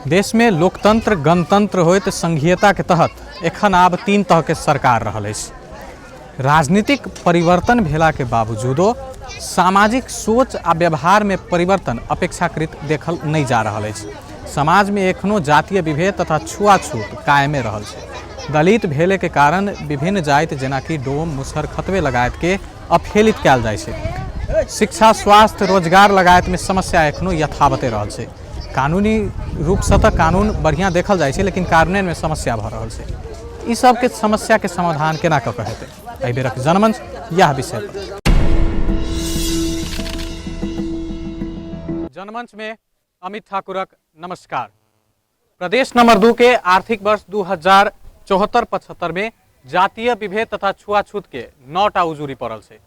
देशमे लोकतंत्र गणतंत्र होइत संघीयताके तहत एखन आब तीन तहके सरकार रहल अछि। राजनीतिक परिवर्तन भेलाके बावजूदो सामाजिक सोच आ व्यवहारमे परिवर्तन अपेक्षाकृत देखल नहि जा रहल अछि। समाजमे एखनो जातीय विभेद तथा छुआछूत कायमे रहल छै। दलित भेलेके कारण विभिन्न जाति जेनाकि डोम, मुसहर, खतबे लगायतके अपहेलित कयल जाइ छै। शिक्षा, स्वास्थ्य, रोजगार लगायतमे समस्या एखनो यथावते रहल छै। कानूनी रूपसँ तऽ कानून बढ़िआँ देखल जाइ छै, लेकिन कार्यान्वयनमे समस्या भऽ रहल छै। ई सबके समस्याके समाधान केना कऽ कऽ हेतै, एहि बेरक जनमंच इएह विषय पर। जनमंचमे अमित ठाकुरक नमस्कार। प्रदेश नंबर 2 के आर्थिक वर्ष 2074-75 में जातीय विभेद तथा छुआछूत के 9टा उजूरी पड़ल छै।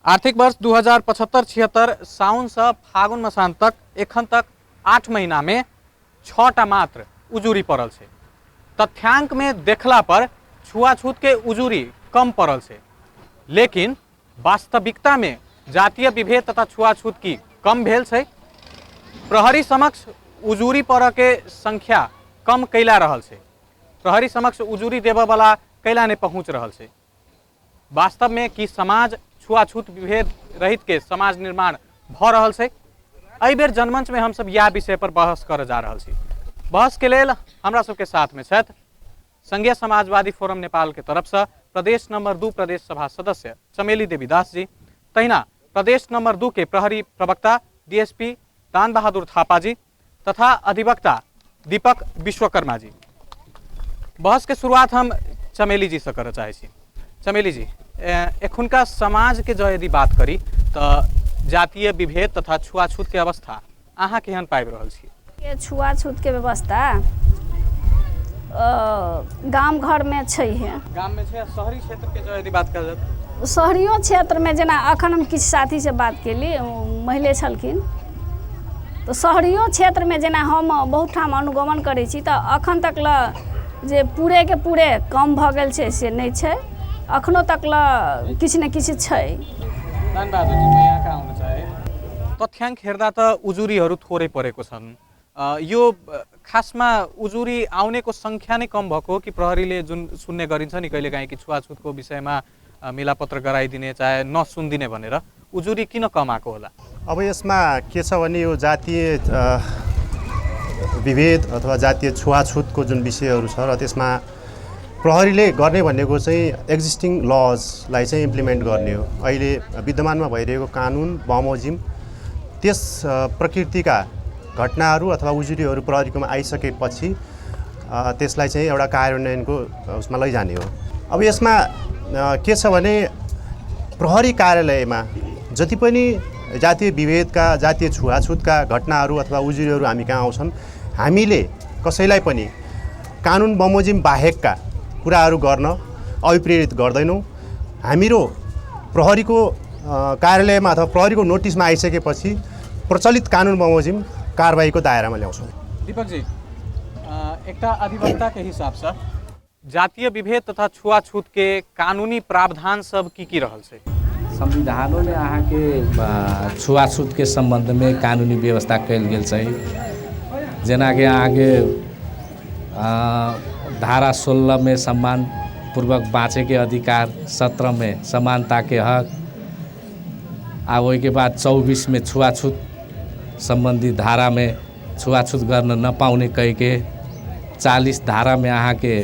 आर्थिक वर्ष 2075-76 साउन से फागुन मसान तक एखन तक 8 महीना में 6टा मात्र उजूरी पड़ल छै। तथ्यांक में देखला पर छुआछूत के उजूरी कम पड़ल छै, लेकिन वास्तविकता में जातीय विभेद तथा छुआछूत की कम भेल छै। प्रहरी समक्ष उजूरी पड़ऽ के संख्या कम कैला रहल छै। प्रहरी समक्ष उजूरी देबऽ वाला कैला नहीं पहुँच रहल छै। वास्तव में कि समाज छुआछूत विभेद रहित के समाज निर्माण भऽ रहल छै? एहि बेर जनमंच में हमसब इएह विषय पर बहस करऽ जा रहल छी। बहस के लेल हमरा सबके साथ में छथि संघीय समाजवादी फोरम नेपाल के तरफ से प्रदेश नंबर 2 प्रदेश सभा सदस्य चमेली देवी दास जी, तहिना प्रदेश नंबर 2 के प्रहरी प्रवक्ता डीएसपी दान बहादुर थापा जी तथा अधिवक्ता दीपक विश्वकर्मा जी। बहस के शुरुआत हम चमेली जी से करऽ चाहै छी। चमेली जी, एखुनका समाज के जँ यदि बात करी तऽ जातीय विभेद तथा छुआछूत के अवस्था अहाँ केहन पाबि रहल छी? के छुआछूतके व्यवस्था गाम घरमे छैहे। गाममे छै आ शहरी क्षेत्रके जँ यदि बात कयल जाय? शहरियो क्षेत्रमे जेना एखन हम किछु साथीसँ बात केली, ओ महिले छलखिन, तऽ शहरियो क्षेत्रमे जेना हम बहुत ठाम अनुगमन करै छी तऽ एखन तक लए जे पूरेके पूरे कम भऽ गेल छै से नहि छै, एखनो तक लए किछु ने किछु छै। दानबहादुर जी, म यहाँ कहाँ आउन चाहे। तथ्याङ्क हेर्दा त उजुरीहरू थोरै परेको छन्। यो खासमा उजुरी आउनेको सङ्ख्या नै कम भएको हो कि प्रहरीले जुन सुन्ने गरिन्छ नि कहिलेकाहीँ कि छुवाछुतको विषयमा मिलापत्र गराइदिने चाहे नसुनिदिने भनेर उजुरी किन कम आएको होला? अब यसमा के छ भने यो जातीय विभेद अथवा जातीय छुवाछुतको जुन विषयहरू छ र त्यसमा प्रहरीले गर्ने भनेको चाहिँ एक्जिस्टिङ लजलाई चाहिँ इम्प्लिमेन्ट गर्ने हो। अहिले विद्यमानमा भइरहेको कानुन बमोजिम त्यस प्रकृतिका घटनाहरू अथवा उजुरीहरू प्रहरीकोमा आइसकेपछि त्यसलाई चाहिँ एउटा कार्यान्वयनको उसमा लैजाने हो। अब यसमा के छ भने प्रहरी कार्यालयमा जति पनि जातीय विभेदका जातीय छुवाछुतका घटनाहरू अथवा उजुरीहरू हामी कहाँ आउँछन्, हामीले कसैलाई पनि कानुन बमोजिम बाहेकका कुराहरू गर्न अभिप्रेरित गर्दैनौँ। हामीहरू प्रहरीको कार्यालयमा अथवा प्रहरीको नोटिसमा आइसकेपछि प्रचलित कानुन बमोजिम कारबाहीको दायरामा ल्याउँछौँ। दीपकजी, एकटा अधिवक्ताके हिसाबसँ जातीय विभेद तथा छुआछूत के कानूनी प्रावधान सब की की रहल छै? संविधानोमे अहाँके छुआछूतके सम्बन्धमे कानूनी व्यवस्था कयल गेल छै। जेनाकि अहाँके धारा 16 सम्मान पूर्वक बाँचेके अधिकार, 17 समानताके हक, आ ओहिके बाद 24 छुआछूत सम्बन्धी धारामे छुआछूत गर्न नपाउने कहिके, 40 धारामे अहाँके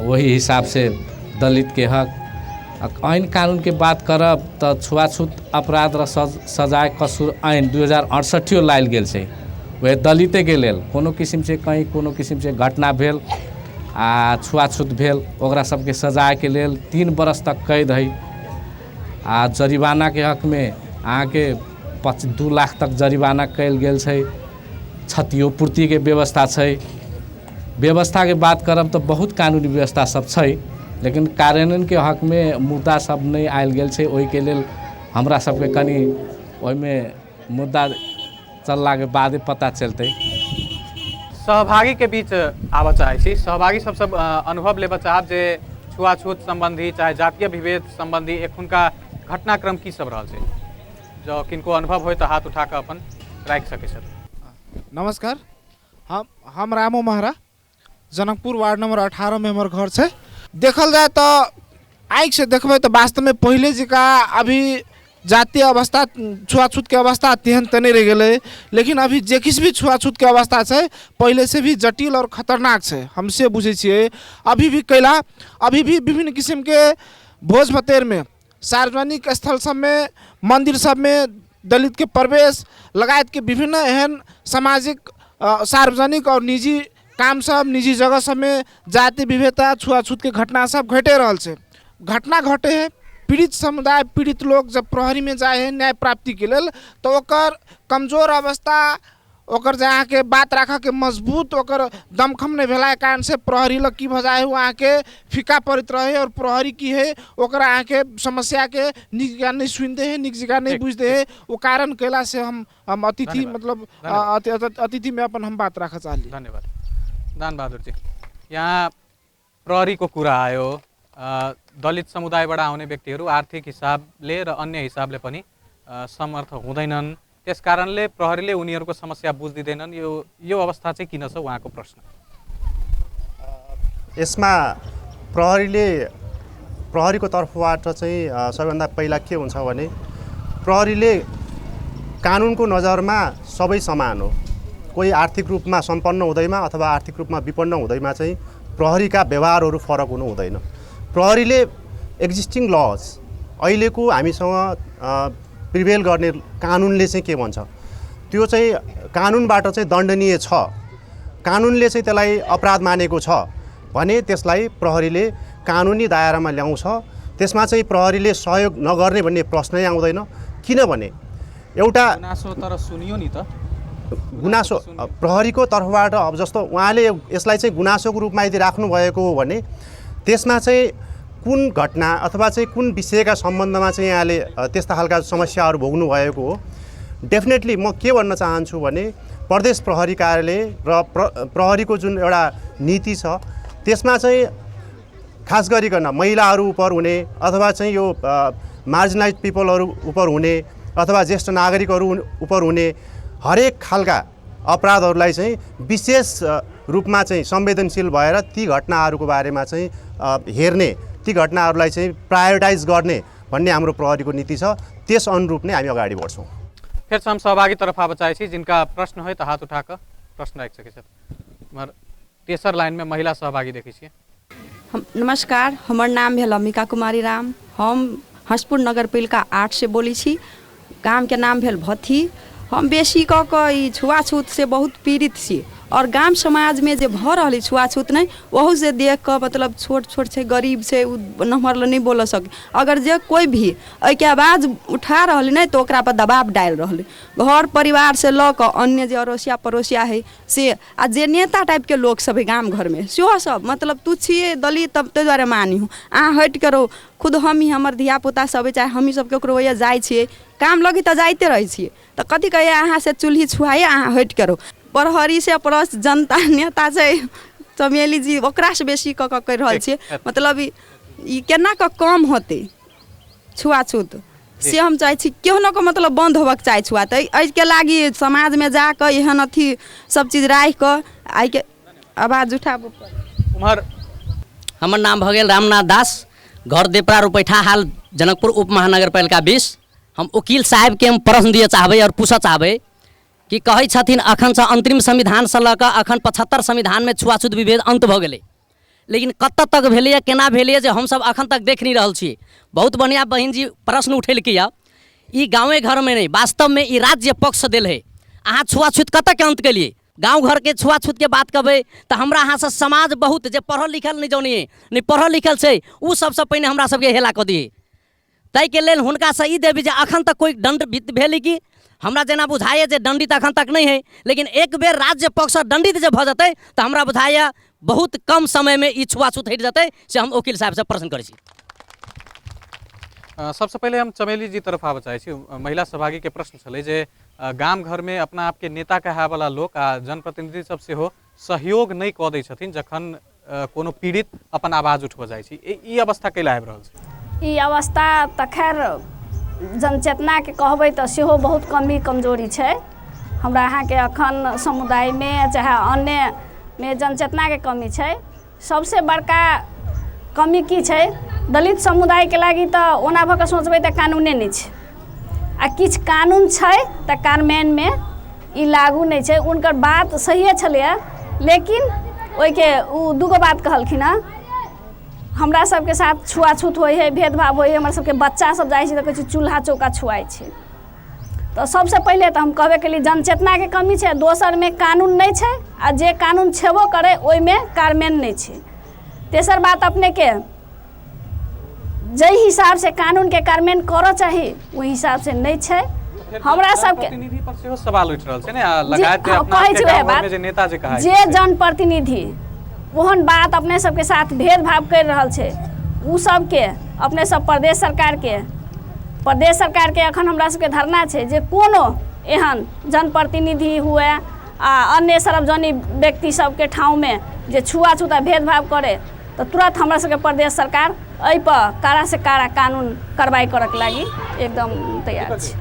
ओही हिसाबसँ दलितके हक। ऐन कानूनके बात करब तऽ छुआछूत अपराध र सजाय कसुर ऐन 2068 लायल गेल छै। वएह दलितेके लेल कोनो किसिमसँ कहीँ कोनो किसिमसँ घटना भेल आ छुआछूत भेल, ओकरा सबके सजायके लेल 3 बरस तक कैद है। आ जरिवानाके हकमे अहाँके 2 लाख तक जरिवाना कयल गेल छै। क्षतियो पूर्तिके व्यवस्था छै। व्यवस्थाके बात करब तऽ बहुत कानूनी व्यवस्था सब छै, लेकिन कार्यान्वयनके हकमे मुद्दा सब नहि आयल गेल छै। ओहिके लेल हमरा सबके कनि ओहिमे मुद्दा चललाके बादे पता चलतै। सहभागीके बीच आबऽ चाहै छी। सहभागी सबसँ अनुभव लेबऽ चाहब जे छुआछूत सम्बन्धी चाहे जातीय विभेद सम्बन्धी एखुनका घटनाक्रम की सब रहल छै। जँ किनको अनुभव होय तऽ हाथ उठा कऽ अपन राखि सकै छथि। नमस्कार, हम रामो महरा, जनकपुर वार्ड नंबर 18 में हमर घर छै। देखल जाय तऽ आँखिसँ देखबै तऽ वास्तवमे पहिले जकाँ अभी जातीय अवस्था, छुआछूतके अवस्था तेहन तऽ नहि रहि गेलै, लेकिन अभी जे किछु भी छुआछूतके अवस्था छै पहिलेसँ भी जटिल आओर खतरनाक छै, हम से बुझै छियै। अभी भी कैला अभी भी विभिन्न किसिमके भोज भतेरमे, सार्वजनिक स्थल सबमे, मन्दिर सबमे दलितके प्रवेश लगायतके विभिन्न एहन सामाजिक, सार्वजनिक आओर निजी काम सब, निजी जगह सबमे जाति विभेदता, छुआछूतके घटना सब घटे रहल छै। घटना घटे है, पीड़ित समुदाय, पीड़ित लोग जब प्रहरीमे जाइ है न्याय प्राप्तिके लेल तऽ ओकर कमजोर अवस्था, ओकर जे अहाँके बात राखऽके मजबूत ओकर दमखम नहि भेलाके कारणसँ प्रहरी लग की भऽ जाइ है, ओ अहाँके फीका पड़ैत रहै आओर प्रहरी की है ओकरा अहाँके समस्याके नीक जकाँ नहि सुनि दै है, नीक जकाँ नहि बुझि दै है। ओ कारण कयलासँ हम अतिथि मतलब अतिथिमे अपन हम बात राखऽ चाहली। धन्यवाद दान बहादुर जी। यहाँ प्रहरीको कुरा आयो, दलित समुदायबाट आउने व्यक्तिहरू आर्थिक हिसाबले र अन्य हिसाबले पनि समर्थ हुँदैनन्, त्यस कारणले प्रहरीले उनीहरूको समस्या बुझिदिँदैनन्। यो अवस्था चाहिँ किन छ उहाँको प्रश्न। यसमा प्रहरीको तर्फबाट चाहिँ सबैभन्दा पहिला के हुन्छ भने प्रहरीले कानुनको नजरमा सबै समान हो। कोही आर्थिक रूपमा सम्पन्न हुँदैमा अथवा आर्थिक रूपमा विपन्न हुँदैमा चाहिँ प्रहरीका व्यवहारहरू फरक हुनु हुँदैन। प्रहरीले एक्जिस्टिङ लज, अहिलेको हामीसँग प्रिभेल गर्ने कानुनले चाहिँ के भन्छ त्यो चाहिँ कानुनबाट चाहिँ दण्डनीय छ, कानुनले चाहिँ त्यसलाई अपराध मानेको छ भने त्यसलाई प्रहरीले कानुनी दायरामा ल्याउँछ। त्यसमा चाहिँ प्रहरीले सहयोग नगर्ने भन्ने प्रश्नै आउँदैन। किनभने एउटा गुनासो तर सुनियो नि त, गुनासो प्रहरीको तर्फबाट अब जस्तो उहाँले यसलाई चाहिँ गुनासोको रूपमा यदि राख्नुभएको हो भने त्यसमा चाहिँ कुन घटना अथवा चाहिँ कुन विषयका सम्बन्धमा चाहिँ यहाँले त्यस्ता खालका समस्याहरू भोग्नु भएको हो। डेफिनेटली म के भन्न चाहन्छु भने प्रदेश प्रहरी कार्यालय र प्रहरीको जुन एउटा नीति छ त्यसमा चाहिँ खास गरिकन महिलाहरू उप हुने अथवा चाहिँ यो मार्जिनलाइज पिपलहरू उप हुने अथवा ज्येष्ठ नागरिकहरू उप हुने हरेक खालका अपराधहरूलाई चाहिँ विशेष रूपमा चाहिँ संवेदनशील भएर ती घटनाहरूको बारेमा चाहिँ हेर्ने, ती घटनाहरूलाई चाहिँ प्रायोरिटाइज गर्ने भन्ने हाम्रो प्रहरीको नीति छ। त्यस अनुरूप नै हामी अगाडि बढ्छौँ। फेरि हम सहभागी तरफ आबऽ चाहै छी, जिनका प्रश्न है तऽ हाथ उठा कऽ प्रश्न राखि सकै छथि। एम्हर तेसर लाइनमे महिला सहभागी देखै छियै। नमस्कार, हमर नाम भेल अम्बिका कुमारी राम। हम हंसपुर नगरपालिका 8 से बोलै छी। गामके नाम भेल भथी। हम बेसी कऽ कऽ ई छुआछूत से बहुत पीड़ित छी और गाम समाजमे जे भऽ रहल छुआछूत नहि ओहू से देख कऽ मतलब छोट छोट छै, गरीब छै, ओ नम्हर लए नहि बोलऽ सकै। अगर जे कोइ भी एहिके आवाज उठा रहल नहि तऽ ओकरा पर दबाव डालि रहल, घर परिवार से लऽ कऽ अन्य जे अड़ोसिया पड़ोसिया है से, आ जे नेता टाइपके लोक सब है गाम घरमे सेहो सब मतलब तू छियै दलित तब ताहि दुआरे मानिहु, अहाँ हटि कऽ रहू। खुद हम ही हमर धियापुता सब है, चाहे हमही सब ककरो ओइया जाइ छियै काम लगी तऽ जाइते रहै छियै तऽ कथी कहैया अहाँ से चूल्ही छुआइए, अहाँ हटि कऽ रहू। प्रहरी से प्लस जनता नेता छै चमेली जी ओकरासँ बेसी कऽ कऽ करि रहल छियै। मतलब ई केना कऽ कम होतै छुआछूत से हम चाहै छी केहनो कऽ मतलब बन्द होबक चाही छुआत। एहिके लागि समाजमे जाकऽ एहन अथी सब चीज राखि कऽ एहिके आवाज उठाबऽ पड़त। उम्हर हमर नाम भऽ गेल रामनाथ दास, घर देपरा रुपैठा, हाल जनकपुर उप महानगरपालिका 20। हम वकील साहेबके हम प्रश्न दिअ चाहबै आओर पूछऽ चाहबै कि कहै छथिन अखनसँ अंतरिम संविधानसँ लऽ कऽ अखन 75 संविधानमे छुआछूत विभेद अन्त भऽ गेलै, लेकिन कतऽ तक भेलैए, केना भेलैए जे हमसब अखन तक देख नहि रहल छियै। बहुत बढ़िआँ बहिन जी प्रश्न उठेलकै यऽ। ई गाँवे घरमे नहि, वास्तवमे ई राज्य पक्षसँ देल है। अहाँ छुआछूत कतऽके अन्त केलियै? गाँव घरके छुआछूतके बात कहबै तऽ हमरा अहाँसँ समाज बहुत जे पढ़ल लिखल नहि जानिए, नहि पढ़ल लिखल छै ओ सबसँ पहिने हमरा सबके हेला कऽ दियै। ताहिके लेल हुनकासँ ई देबी जे अखन तक कोइ दण्डित भेलै कि? हमरा जेना बुझाइए जे दण्डित अखन तक नहि है, लेकिन एक बेर राज्य पक्षसँ दण्डित जे भऽ जेतै तऽ हमरा बुझाइए बहुत कम समयमे ई छुआछूत हटि जेतै। से हम वकील साहेबसँ प्रश्न करै छी। सबसँ पहिले हम चमेली जी तरफ आबऽ चाहै छी। महिला सहभागीके प्रश्न छलै जे गाम घरमे अपना आपके नेता कहायवला लोक आ जनप्रतिनिधि सब सेहो सहयोग नहि कऽ दै छथिन जखन कोनो पीड़ित अपन आवाज उठबऽ जाइ छै। ई अवस्था कैला आबि रहल छै? ई अवस्था तऽ खैर जनचेतनाके कहबै तऽ सेहो बहुत कमी कमजोरी छै। हमरा अहाँके अखन समुदायमे चाहे अन्यमे जनचेतनाके कमी छै। सबसँ बड़का कमी की छै? दलित समुदायके लागि तऽ ओना भऽ कऽ सोचबै तऽ कानूने नहि छै, आ किछु कानून छै तऽ कार्यान्वयनमे ई लागू नहि छै। हुनकर बात सहिए छलैए, लेकिन ओहिके ओ दूगो बात कहलखिन हँ। हमरा सबके साथ छुआछूत होइ हइ, भेदभाव होइ हइ, हमर सबके बच्चा सब जाइ छै तऽ कहै छै चूल्हा चौका छुआइ छै। तऽ सबसँ पहिले तऽ हम कहबे केली, जनचेतनाके कमी छै। दोसरमे कानून नहि छै, आ जे कानून छेबो करै ओहिमे कार्यान्वयन नहि छै। तेसर बात, अपनेके जाहि हिसाबसँ कानूनके कार्यान्वयन करऽ चाही, ओहि हिसाबसँ नहि छै। हमरा सबके प्रतिनिधि पर सेहो सवाल उठि रहल छै ने, आ लगायत जे हाँ, अपना कहै छी आपके वएह गाँव बात घरमे जे नेता जे कहाइ जे जनप्रतिनिधि ओहन बात अपने सबके साथ भेदभाव करि रहल छै, ओ सबके अपने सब प्रदेश सरकारके एखन हमरा सबके धरना छै जे कोनो एहन जनप्रतिनिधि हुए आ अन्य सार्वजनिक व्यक्ति सबके ठाउँमे जे छुआछूत आ भेदभाव करे, तऽ तुरंत हमरा सबके प्रदेश सरकार एहिपर कड़ा से कड़ा कानून कार्रवाई करऽके लागि एकदम तैयार छै।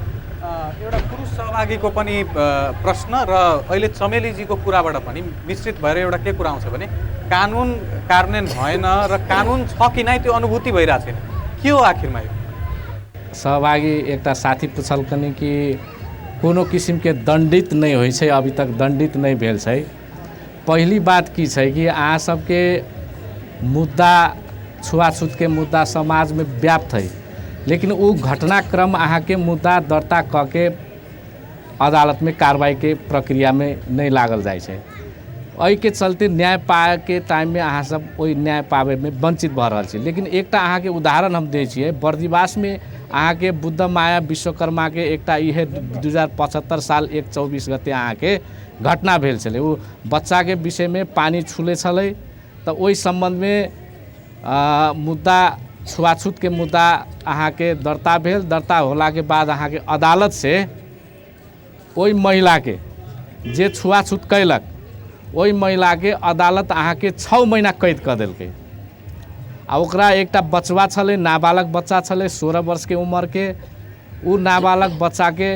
एउटा पुरुष सहभागीको पनि प्रश्न र अहिले चमेलीजीको कुराबाट पनि मिश्रित भएर एउटा के कुरा आउँछ भने, कानुन कार्यान्वयन भएन र कानुन छ कि नै त्यो अनुभूति भइरहेको छैन। के हो आखिरमा यो? सहभागी एकटा साथी पुछलकनि कि कोनो किसिमके दण्डित नहि होइ छै, अभी तक दण्डित नहि भेल छै। पहिली बात की छै कि अहाँ सबके मुद्दा, छुआछूतके मुद्दा समाजमे व्याप्त है, लेकिन ओ घटनाक्रम अहाँके मुद्दा दर्ता कऽ के अदालतमे कार्रवाईके प्रक्रियामे नहि लागल जाइ छै। एहिके चलते न्याय पाएके टाइममे अहाँ सब ओहि न्याय पाबैमे वञ्चित भऽ रहल छी। लेकिन एकटा अहाँके उदाहरण हम दै छियै। बर्दिवासमे अहाँके बुद्ध माया विश्वकर्माके एकटा इहे 2075 साल 1 24 गते अहाँके घटना भेल छलै। ओ बच्चाके विषयमे पानि छुले छलै, तऽ ओहि सम्बन्धमे मुद्दा, छुआछूतके मुद्दा अहाँके दर्ता भेल। दर्ता होलाके बाद अहाँके अदालत से ओहि महिलाके, जे छुआछूत कयलक, ओहि महिलाके अदालत अहाँके 6 महिना कैद कऽ देलकै। आ ओकरा एकटा बचवा छलै, नाबालक बच्चा छलै, 16 वर्षके उमरके। ओ नाबालक बच्चाके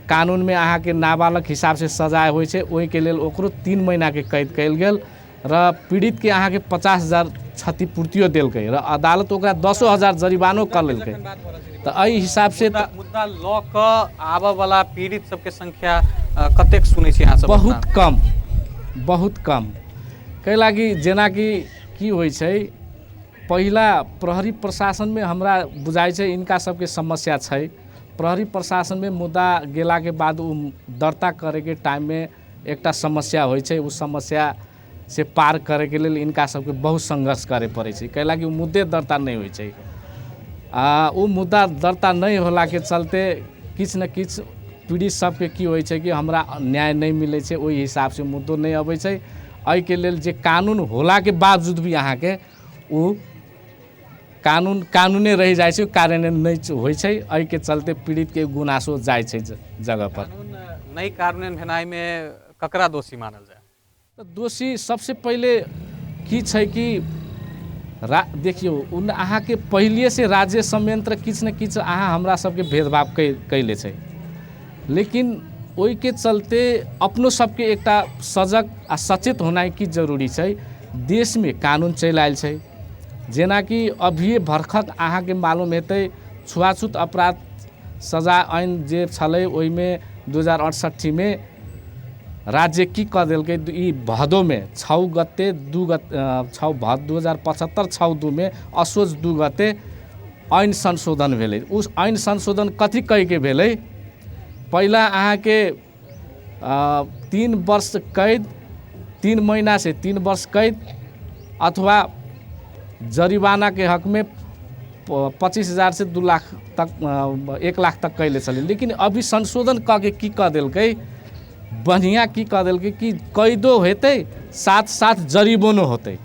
कानूनमे अहाँके नाबालक हिसाबसँ सजाय होइ छै, ओहिके लेल ओकरो 3 महिनाके कैद कयल गेल र पीड़ितके अहाँके 50,000 क्षतिपूर्तियो देलकै र अदालत ओकरा 10,000 जरिमानो कऽ लेलकै। तऽ एहि हिसाबसँ मुद्दा मुद्दा लऽ कऽ आबऽ वाला पीड़ित सबके संख्या कतेक सुनै छी अहाँ सब? बहुत कम, बहुत कम। कै लागि जेनाकि की होइ छै, पहिला प्रहरी प्रशासनमे हमरा बुझाइ छै हिनका सबके समस्या छै। प्रहरी प्रशासनमे मुद्दा गेलाके बाद ओ दर्ता करैके टाइममे एकटा समस्या होइ छै। ओ समस्या से पार करैके लेल हिनका सबके बहुत सङ्घर्ष करै पड़ै छै, कैलाकि ओ मुद्दे दर्ता नहि होइ छै। आ ओ मुद्दा दर्ता नहि होलाके चलते किछु ने किछु पीड़ित सबके की होइ छै कि हमरा न्याय नहि मिलै छै, ओहि हिसाबसँ मुद्दो नहि अबै छै। एहिके लेल जे कानून होलाके बावजूद भी अहाँके ओ कानून कानूने रहि जाइ छै, कार्यान्वयन नहि होइ छै। एहिके चलते पीड़ितके गुनासो जाइ छै जगहपर। कानून नहि कार्यान्वयन भेनाइमे ककरा दोषी मानल जाय? तऽ दोषी सबसँ पहिले की छै कि देखियौ, उन अहाँके पहिलिएसँ राज्य संयंत्र किछु ने किछु अहाँ हमरा सबके भेदभाव कैले छै। लेकिन ओहिके चलते अपनो सबके एकटा सजग आ सचेत होनाइ की जरूरी छै। देशमे कानून चलि आयल छै, जेनाकि अभिये भर्खर अहाँके मालूम हेतै, छुआछूत अपराध सजा ऐन जे छलै, ओहिमे 2068मे राज्य की कऽ देलकै? ई भदौमे 6 गते 2 गते, 6 भद 2075 6 2मे, असोज 2 गते ऐन संशोधन भेलै। उस ऐन संशोधन कथी कहिके भेलै? पहिला अहाँके 3 वर्ष कैद, 3 महिनासँ 3 वर्ष कैद अथवा जरिवानाके हकमे 25,000 से 2 लाख तक, 1 लाख तक कैले छलै। लेकिन अभी संशोधन कऽ के की कऽ देलकै? बढ़िआँ की कऽ देलकै कि कैदो हेतै, साथ साथ जरिमानो होतै,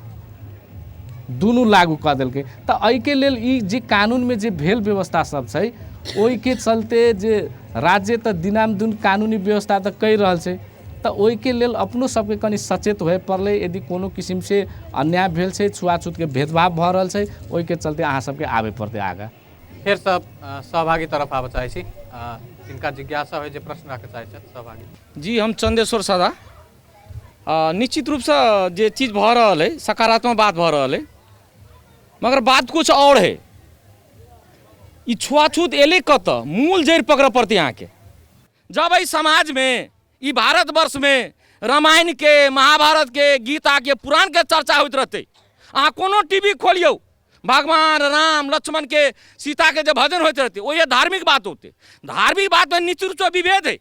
दुनू लागू कऽ देलकै। तऽ एहिके लेल ई जे कानूनमे जे भेल व्यवस्था सब छै, ओहिके चलते जे राज्य तऽ दिनानुदिन कानूनी व्यवस्था तऽ कहि रहल छै, तऽ ओहिके लेल अपनो सबके कनि सचेत होए पड़लै। यदि कोनो किसिमसँ अन्याय भेल छै, छुआछूतके भेदभाव भऽ रहल छै, ओहिके चलते अहाँ सबके आबे पड़तै आगाँ। फेरसँ सहभागी तरफ आबऽ चाहै छी। जिनका जिज्ञासा होइ, जे प्रश्न राखऽ चाहै छथि सहभागी। जी, हम चंदेश्वर सदा। निश्चित रूपसँ जे चीज भऽ रहल है, सकारात्मक बात भऽ रहल है, मगर बात कुछ और है। ई छुआछूत एलै कतऽ? मूल जड़ि पकड़ऽ पड़तै अहाँके। जब एहि समाजमे, ई भारतवर्षमे रामायणके, महाभारतके, गीताके, पुराणके चर्चा होइत रहतै, अहाँ कोनो टी वी खोलियौ, भगवान राम लक्ष्मणके, सीताके जे भजन होइत रहतै, ओहि धार्मिक बात होतै। धार्मिक बातमे निश्चित रूपसँ विभेद है।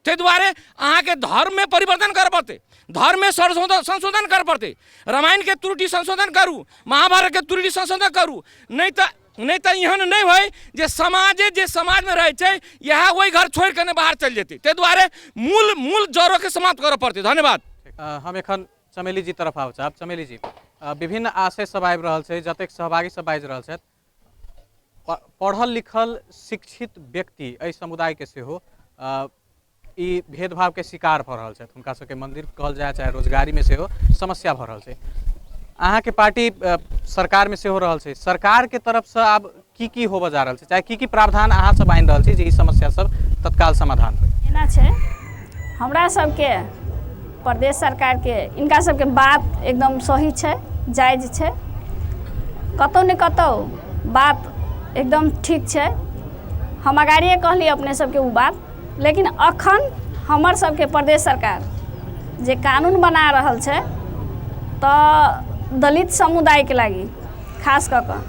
ताहि दुआरे अहाँके धर्ममे परिवर्तन करऽ पड़तै, धर्ममे संशोधन करऽ पड़तै। रामायणके त्रुटि संशोधन करू, महाभारतके त्रुटि संशोधन करू, नहि तऽ एहन नहि होइ जे समाजे जे समाजमे रहै छै, इएह ओहि घर छोड़ि कऽ नहि बाहर चलि जेतै। ताहि दुआरे मूल मूल जड़ोके समाप्त करऽ पड़तै। धन्यवाद। हम एखन चमेली जी तरफ आबऽ चाहब। चमेली जी, विभिन्न आशय सब आबि रहल छै, जतेक सहभागी सब बाजि रहल छथि, पढ़ल लिखल शिक्षित व्यक्ति एहि समुदायके सेहो ई भेदभावके शिकार भऽ रहल छथि। हुनका सबके मन्दिर कहल जाय चाहे रोजगारीमे सेहो समस्या भऽ रहल छै। अहाँके पार्टी सरकारमे सेहो रहल छै। सरकारके तरफसँ आब की की होबऽ जा रहल छै, चाहे की की प्रावधान अहाँ सब आनि रहल छी जे ई समस्या सब तत्काल समाधान होइ? एना छै, हमरा सबके प्रदेश सरकारके, इनका सबके बात एकदम सही छै, जायज छै, कतहु ने कतहु बात एकदम ठीक छै। हम अगाड़िए कहली अपने सबके ओ बात। लेकिन अखन हमर सबके प्रदेश सरकार जे कानून बना रहल छै, तऽ दलित समुदायके लागि खास कऽ कऽ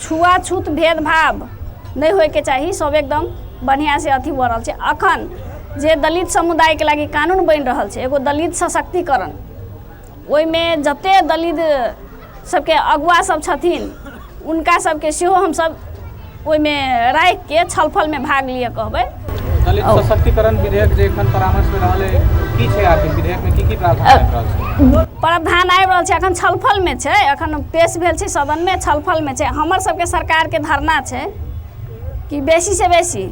छुआछूत भेदभाव नहि होइके चाही। सब एकदम बढ़िआँसँ अथी भऽ रहल छै। अखन जे दलित समुदायके लागि कानून बनि रहल छै, एगो दलित सशक्तिकरण, ओहिमे जते दलित सबके अगुआ सब छथिन, हुनका सबके सेहो हमसब ओहिमे राखिके छलफलमे भाग लिअ कहबै। दलित सशक्तिकरण विधेयक जे एखन परामर्श में रहल है, की छै आखिर? विधेयक में की की प्रावधान आबि रहल छै? प्रावधान आबि रहल छै, अखन छलफलमे छै। अखन पेश भेल छै सदनमे, छलफलमे छै। हमर सबके सरकारके धरना छै कि बेसीसँ बेसी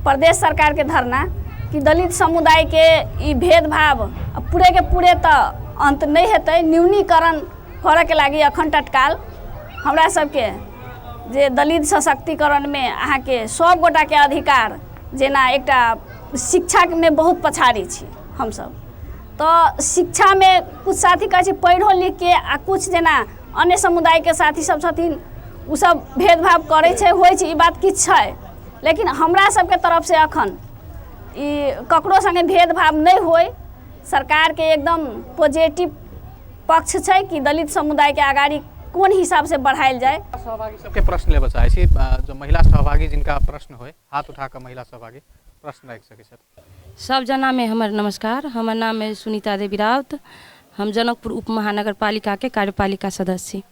प्रदेश सरकारके धरना कि दलित समुदायके ई भेदभाव पूरेके पूरे तऽ अन्त नहि हेतै, न्यूनीकरण करऽके लागि अखन तत्काल हमरा सबके जे दलित सशक्तिकरणमे अहाँके सब गोटाके अधिकार, जेना एकटा शिक्षामे बहुत पछाड़ी छी हमसब, तऽ शिक्षामे किछु साथी कहै छै पढ़िओ लिखके आ किछु जेना अन्य समुदायके साथी सब छथिन, ओसब भेदभाव करै छै, होइ छै, ई बात किछु छै। लेकिन हमरा सबके तरफसँ अखन ई ककरो सङ्गे भेदभाव नहि होइ। सरकारके एकदम पॉजिटिव पक्ष छै कि दलित समुदायके अगाडि कोन हिसाबसँ बढ़ायल जाय। सहभागी सबके प्रश्न लेबऽ चाहै छी। जो महिला सहभागी, जिनका प्रश्न होइ, हाथ उठा कऽ महिला सहभागी प्रश्न राखि सकै छथि। सब जनामे हमर नमस्कार। हमर नाम है सुनीता देवी राउत। हम जनकपुर उप महानगरपालिकाके कार्यपालिका सदस्य छी।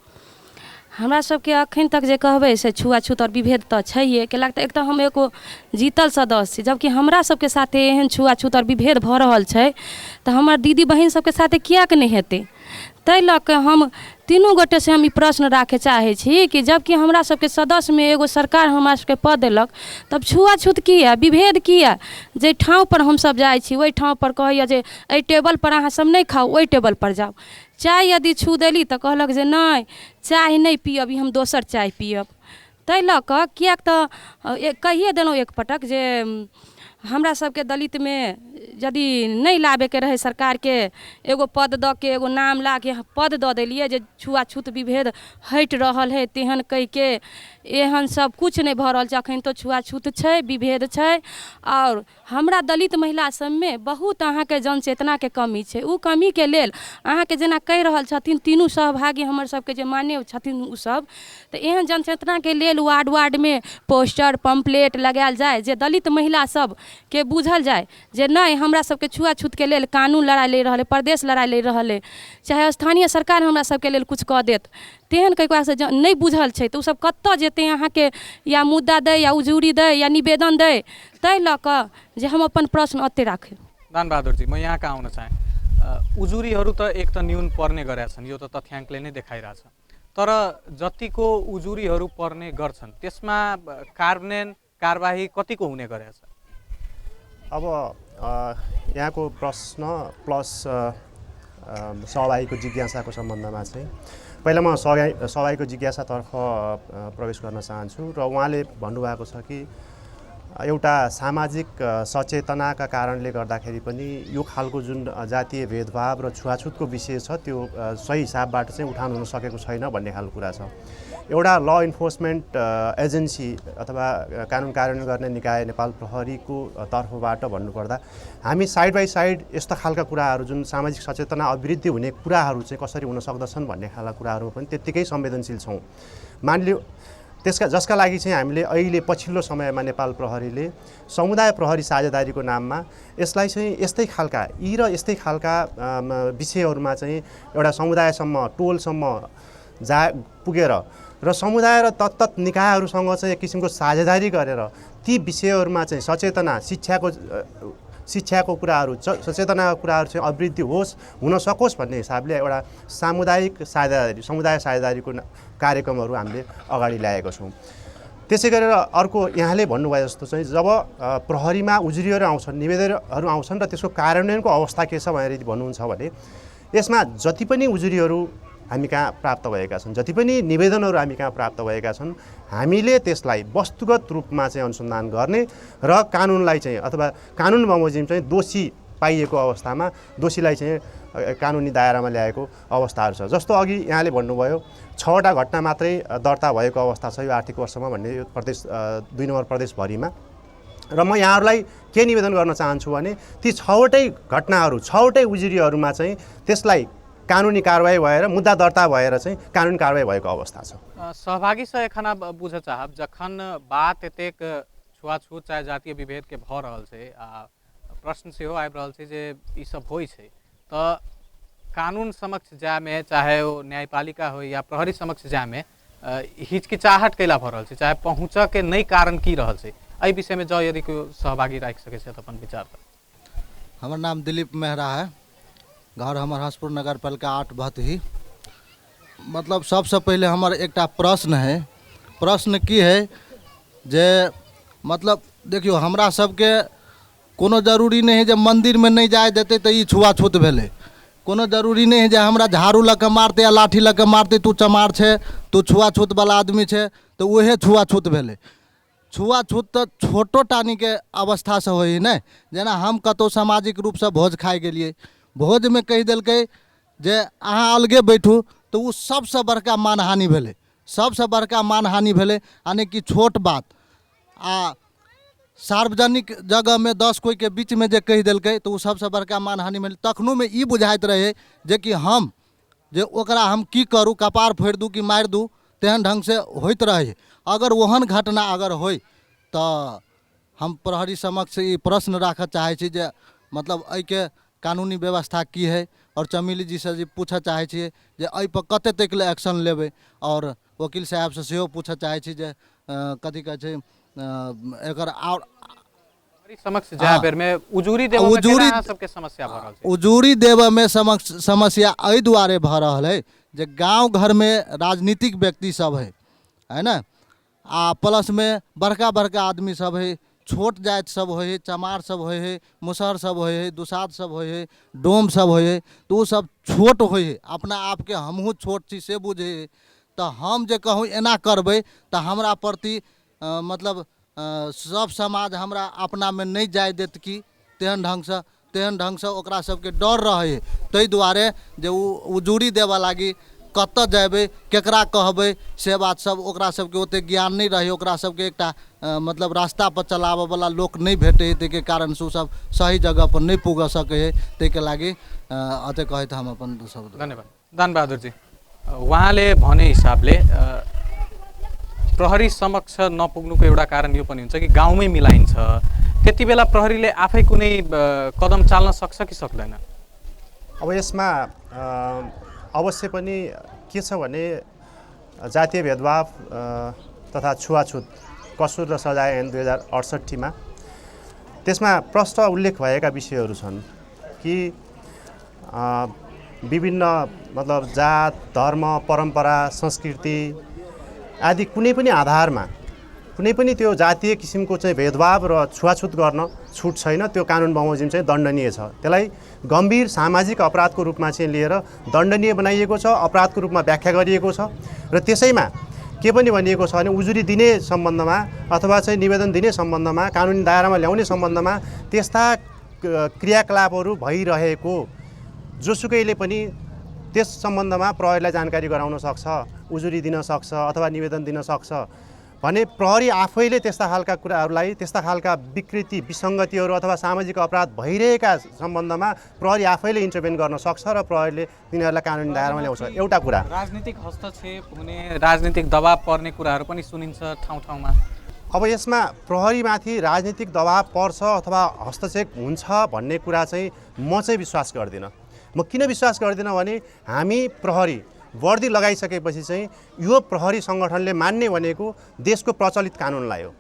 हमरा सबके अखन तक जे कहबै से छुआछूत आओर विभेद तऽ छैहे। कैलाकि तऽ एक तऽ हम एगो जीतल सदस्य छी, जबकि हमरा सबके साथे एहन छुआछूत आओर विभेद भऽ रहल छै, तऽ हमर दीदी बहिन सबके साथे किएक नहि हेतै? ताहि लऽ कऽ हम तीनू गोटेसँ हम ई प्रश्न राखय चाहै छी कि जबकि हमरा सबके सदस्यमे एगो सरकार हमरा सबके पद देलक, तब छुआछूत किया, विभेद किया? जाहि ठाँवपर हमसब जाइ छी, ओहि ठाँवपर कहैए जे एहि टेबलपर अहाँ सब नहि खाउ, ओहि टेबलपर जाउ। चाय यदि छू देली तऽ कहलक जे नहि, चाय नहि पियब ई हम, दोसर चाय पियब। ताहि लऽ कऽ किएक तऽ कहिए देलहुँ एक पटक जे हमरा सबके दलितमे यदि नहि लाबैके रहै सरकारके, एगो पद दऽ के, एगो नाम ला के पद दऽ देलियै जे छुआछूत विभेद हटि रहल हइ, तेहन कहिके एहन सब किछु नहि भऽ रहल छै। अखन तऽ छुआछूत छै, विभेद छै। आओर हमरा दलित महिला सबमे बहुत अहाँके जनचेतनाके कमी छै। ओ कमीके लेल अहाँके जेना कहि रहल छथिन तीनू सहभागी हमर सबके जे मान्य छथिन ओसब, तऽ एहन जनचेतनाके लेल वार्ड वार्डमे पोस्टर पम्पलेट लगायल जाय जे दलित महिला सबके बुझल जाय जे नहि, हमरा सबके छुआछूतके लेल कानून लड़ाइ लड़ि रहल अइ, प्रदेश लड़ाइ लड़ि रहल अइ, चाहे स्थानीय सरकार हमरा सबके लेल किछु कऽ देत। तेहन ककरासँ नहि बुझल छै तऽ ओसब कतऽ जेतै अहाँके, या मुद्दा दै, या उजूरी दै, या निवेदन दै? ताहि लऽ कऽ जे हम अपन प्रश्न ओतहि राखी। दान बहादुर जी, म यहाँ कहाँ आउन चाहेँ। उजुरीहरू त एक त न्यून पर्ने गरेका छन्, यो त तथ्याङ्कले नै देखाइरहेछ। तर जतिको उजुरीहरू पर्ने गर्छन्, त्यसमा कार्यान्वयन कारबाही कतिको हुने गरेको छ? अब यहाँको प्रश्न प्लस सहभागीको जिज्ञासाको सम्बन्धमा चाहिँ पहिला म सहभागीको जिज्ञासातर्फ प्रवेश गर्न चाहन्छु र उहाँले भन्नुभएको छ कि एउटा सामाजिक सचेतनाका कारणले गर्दाखेरि पनि यो खालको जुन जातीय भेदभाव र छुवाछुतको विषय छ त्यो सही हिसाबबाट चाहिँ उठान हुन सकेको छैन भन्ने खालको कुरा छ। एउटा ल इन्फोर्समेन्ट एजेन्सी अथवा कानुन कार्यान्वयन गर्ने निकाय नेपाल प्रहरीको तर्फबाट भन्नुपर्दा हामी साइड बाई साइड यस्ता खालका कुराहरू जुन सामाजिक सचेतना अभिवृद्धि हुने कुराहरू चाहिँ कसरी हुन सक्दछन् भन्ने खालका कुराहरू पनि त्यत्तिकै संवेदनशील छौँ। मानिलियो त्यसका जसका लागि चाहिँ हामीले अहिले पछिल्लो समयमा नेपाल प्रहरीले समुदाय प्रहरी साझेदारीको नाममा यसलाई चाहिँ यस्तै खालका यी र यस्तै खालका विषयहरूमा चाहिँ एउटा समुदायसम्म टोलसम्म जा पुगेर र समुदाय र तत्तत् निकायहरूसँग चाहिँ एक किसिमको साझेदारी गरेर ती विषयहरूमा चाहिँ सचेतना शिक्षाको कुराहरू सचेतनाको कुराहरू चाहिँ अभिवृद्धि होस् हुन सकोस् भन्ने हिसाबले एउटा सामुदायिक साझेदारी समुदाय साझेदारीको कार्यक्रमहरू हामीले अगाडि ल्याएको छौँ। त्यसै गरेर अर्को यहाँले भन्नुभयो जस्तो चाहिँ जब प्रहरीमा उजुरीहरू आउँछन् निवेदनहरू आउँछन् र त्यसको कार्यान्वयनको अवस्था के छ भनेर यदि भन्नुहुन्छ भने यसमा जति पनि उजुरीहरू हामी कहाँ प्राप्त भएका छन्, जति पनि निवेदनहरू हामी कहाँ प्राप्त भएका छन्, हामीले त्यसलाई वस्तुगत रूपमा चाहिँ अनुसन्धान गर्ने र कानुनलाई चाहिँ अथवा कानुन बमोजिम चाहिँ दोषी पाइएको अवस्थामा दोषीलाई चाहिँ कानुनी दायरामा ल्याएको अवस्थाहरू छ। जस्तो अघि यहाँले भन्नुभयो 6वटा घटना मात्रै दर्ता भएको अवस्था छ यो आर्थिक वर्षमा भन्ने यो प्रदेश 2 नम्बर प्रदेशभरिमा। र म यहाँहरूलाई के निवेदन गर्न चाहन्छु भने ती 6वटै घटनाहरू 6वटै उजुरीहरूमा चाहिँ त्यसलाई कानुनी कारवाही भएर मुद्दा दर्ता भएर चाहिँ कानुनी कारवाही भएको अवस्था छ। सहभागी से एखन बुझ चाहब जखन बात एतेक छुआछूत चाहे जातीय विभेद के भऽ रहल छै आ प्रश्न सेहो आबि रहल छै जे ई सब होइ छै तऽ कानून समक्ष जायमे चाहे ओ न्यायपालिका हो या प्रहरी समक्ष जायमे हिचकिचाहट कैला भऽ रहल छै, चाहे पहुँचऽ के नहि कारण की रहल छै, एहि विषयमे जँ यदि कोइ सहभागी राखि सकै छै तऽ अपन विचार। हमर नाम दिलीप मेहरा है, घर हमर हसपुर नगर पालिका 8 भतही। मतलब सबसे पहले हमर एकटा प्रश्न है, प्रश्न की है जे मतलब देखियो हमरा सबके कोनो जरूरी नहीं है जे मंदिर में नहीं जाए देते तो ई छुआछूत भेलै, कोनो जरूरी नहीं है जे हमरा झाड़ू लऽ के मारते या लाठी लऽ के मारते तू चमार छै तू छुआछूत वाला आदमी छै तो उहे छुआछूत भेलै। छुआछूत तऽ छोटो टानीके अवस्थासँ होइ ने, जेना हम कतहु सामाजिक रूपसँ भोज खाइ गेलियै, भोजमे कहि देलकै जे अहाँ अलगे बैठू तऽ ओ सबसँ बड़का मानहानि भेलै, सबसँ बड़का मानहानि भेलै, यानि कि छोट बात। आ सार्वजनिक जगहमे 10 कोइके बीचमे जे कहि देलकै तऽ ओ सबसँ बड़का मानहानि भेलै। तखनोमे ई बुझाइत रहै जे कि हम जे ओकरा हम की करू, कपार फोड़ि दू कि मारि दू, तेहन ढङ्गसँ होइत रहै। अगर ओहन घटना अगर होइ तऽ हम प्रहरी समक्ष ई प्रश्न राखऽ चाहै छी जे मतलब एहिके कानूनी व्यवस्था की है, और चमेली जी से जे पूछऽ चाहै छियै जे एहिपर कते तक ले एक्शन लेबै, और वकील साहेबसँ सेहो पूछऽ चाहै छी जे कथी कहै छै एकर आओर समक्ष जाय बेरमे उजूरी देबऽ में केना सबके समस्या भऽ रहल छै? उजूरी देबऽमे समस्या एहि दुआरे भऽ रहल है जे गाँव घरमे राजनीतिक व्यक्ति सब है, है ने, आ प्लसमे बड़का बड़का आदमी सब है, छोट जाति सब होइ है, चमार सब होइ है, मुसहर सब होइ है, दुसाध सब होइ है, डोम सब होइ है, तऽ ओ सब छोट होइ है, अपना आपके हमहूँ छोट छी से बुझै है। तऽ हम जे कहूँ एना करबै तऽ हमरा प्रति मतलब सब समाज हमरा अपनामे नहि जाय देत की, तेहन ढङ्गसँ ओकरा सबके डर रहै है। ताहि दुआरे जे ओ उजूरी देबऽ लागी कतऽ जेबै केकरा कहबै से बात सब ओकरा सबके ओतेक ज्ञान नहि रहै, ओकरा सबके एकटा मतलब रास्ता पर चलाबऽवला लोक नहि भेटै है, ताहिके कारणसँ ओ सब सही जगह पर नहि पुगऽ सकै है। ताहिके लागि अते कहैत हम अपन शब्द। धन्यवाद दानबहादुर जी। उहाँले भने हिसाबले प्रहरी समक्ष नपुग्नुको एउटा कारण यो पनि हुन्छ कि गाउँमै मिलाइन्छ, त्यति बेला प्रहरीले आफै कुनै कदम चाल्न सक्छ कि सक्दैन? अब यसमा अवश्य पनि के छ भने जातीय भेदभाव तथा छुवाछुत कसुर र सजाय ऐन 2068 मा त्यसमा प्रष्ट उल्लेख भएका विषयहरू छन् कि विभिन्न मतलब जात धर्म परम्परा संस्कृति आदि कुनै पनि आधारमा कुनै पनि त्यो जातीय किसिमको चाहिँ भेदभाव र छुवाछुत गर्न छुट छैन। त्यो कानुन बमोजिम चाहिँ दण्डनीय छ। त्यसलाई गम्भीर सामाजिक अपराधको रूपमा चाहिँ लिएर दण्डनीय बनाइएको छ, अपराधको रूपमा व्याख्या गरिएको छ। र त्यसैमा के पनि भनिएको छ भने उजुरी दिने सम्बन्धमा अथवा चाहिँ निवेदन दिने सम्बन्धमा, कानुनी दायरामा ल्याउने सम्बन्धमा त्यस्ता क्रियाकलापहरू भइरहेको जोसुकैले पनि त्यस सम्बन्धमा प्रहरीलाई जानकारी गराउन सक्छ, उजुरी दिन सक्छ अथवा निवेदन दिन सक्छ भने प्रहरी आफैले त्यस्ता खालका कुराहरूलाई, त्यस्ता खालका विकृति विसङ्गतिहरू अथवा सामाजिक अपराध भइरहेका सम्बन्धमा प्रहरी आफैले इन्टरभेन गर्न सक्छ र प्रहरीले तिनीहरूलाई कानुनी दायरामा ल्याउँछ। एउटा कुरा राजनीतिक हस्तक्षेप हुने, राजनीतिक दबाब पर्ने कुराहरू पनि सुनिन्छ ठाउँ ठाउँमा। अब यसमा प्रहरीमाथि राजनीतिक दबाब पर्छ अथवा हस्तक्षेप हुन्छ भन्ने कुरा चाहिँ म चाहिँ विश्वास गर्दिनँ। म किन विश्वास गर्दिनँ भने हामी प्रहरी वर्दी लगाइसकेपछि चाहिँ यो प्रहरी सङ्गठनले मान्ने भनेको देशको प्रचलित कानुनलाई हो।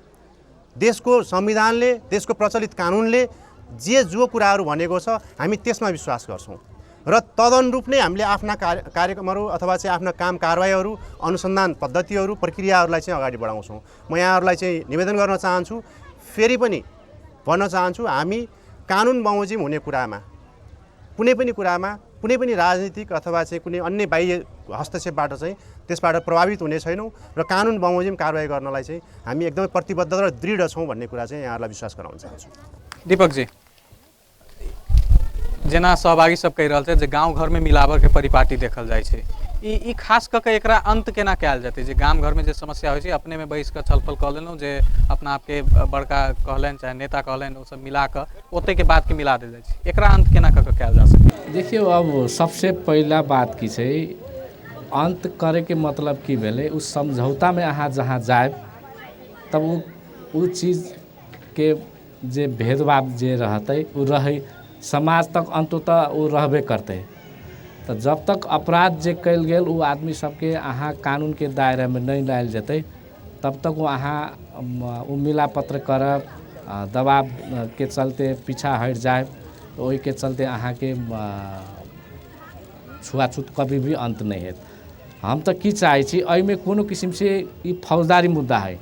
देशको संविधानले, देशको प्रचलित कानुनले जे जो कुराहरू भनेको छ हामी त्यसमा विश्वास गर्छौँ र तदनुरूप नै हामीले आफ्ना कार्यक्रमहरू अथवा चाहिँ आफ्ना काम कारवाहीहरू, अनुसन्धान पद्धतिहरू, प्रक्रियाहरूलाई चाहिँ अगाडि बढाउँछौँ। म यहाँहरूलाई चाहिँ निवेदन गर्न चाहन्छु, फेरि पनि भन्न चाहन्छु, हामी कानुन बमोजिम हुने कुरामा, कुनै पनि कुरामा कुनै पनि राजनीतिक अथवा चाहिँ कुनै अन्य बाह्य हस्तक्षेपबाट चाहिँ त्यसबाट प्रभावित हुने छैनौँ र कानुन बमोजिम कारवाही गर्नलाई चाहिँ हामी एकदमै प्रतिबद्ध र दृढ छौँ भन्ने कुरा चाहिँ यहाँहरूलाई विश्वास गराउन चाहन्छु। दीपकजी, जेना सहभागी सब कहि रहल छै जे गाँव घरमे मिलावटके परिपाटी देखल जाइ छै, ई खास कऽ के एकरा अंत केना कयल जेतै? जे गाम घरमे जे समस्या होइ छै अपनेमे बैस कऽ छलफल कऽ लेलहुँ, जे अपना आपके बड़का कहलनि चाहे नेता कहलनि, ओ सब मिला कऽ ओतेके बातके मिला देल जाइ छै, एकरा अंत केना कऽ के कयल जा सकै? देखियौ, अब सबसे पहिला बात की छै, अंत करैके मतलब की भेलै, ओ समझौतामे अहाँ जहाँ जायब तब ओ चीजके जे भेदभाव जे रहतै ओ रहै, समाज तक अंततः ओ रहबे करतै। तऽ जब तक अपराध जे कयल गेल ओ आदमी सबके अहाँ कानूनके दायरामे नहि लायल जेतै तब तक ओ अहाँ ओ मिलापत्र करब, दबावके चलते पीछा हटि जायब, ओहिके चलते अहाँके छुआछूत कभी भी अन्त नहि हैत। हम तऽ की चाहै छी, एहिमे कोनो किसिमसँ ई फौजदारी मुद्दा है,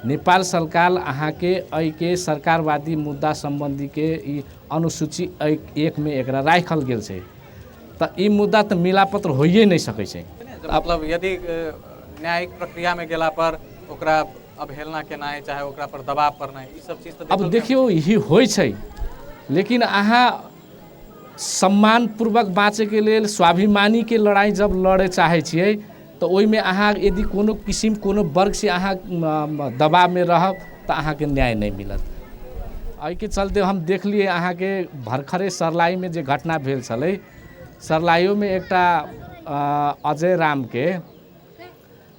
नेपाल सरकार अहाँके एहिके सरकारवादी मुद्दा सम्बन्धीके ई अनुसूची 1 मे एकरा राखल गेल छै, तऽ ई मुद्दा तऽ मिलापत्र होइए नहि सकै छै। मतलब यदि न्यायिक प्रक्रियामे गेला पर ओकरा अवहेलना केनाइ चाहे ओकरा पर दबाव पड़नाइ, ई सब चीज तऽ अब देखियौ यही होइ छै, लेकिन अहाँ सम्मानपूर्वक बाँचैके लेल स्वाभिमानीके लड़ाइ जब लड़े चाहै छियै तऽ ओहिमे अहाँ यदि कोनो किसिम कोनो वर्गसँ अहाँ दबावमे रहब तऽ अहाँके न्याय नहि मिलत। एहिके चलते हम देखलियै अहाँके भर्खरे सर्लाहीमे जे घटना भेल छलै, सर्लाहियोमे एकटा अजय रामके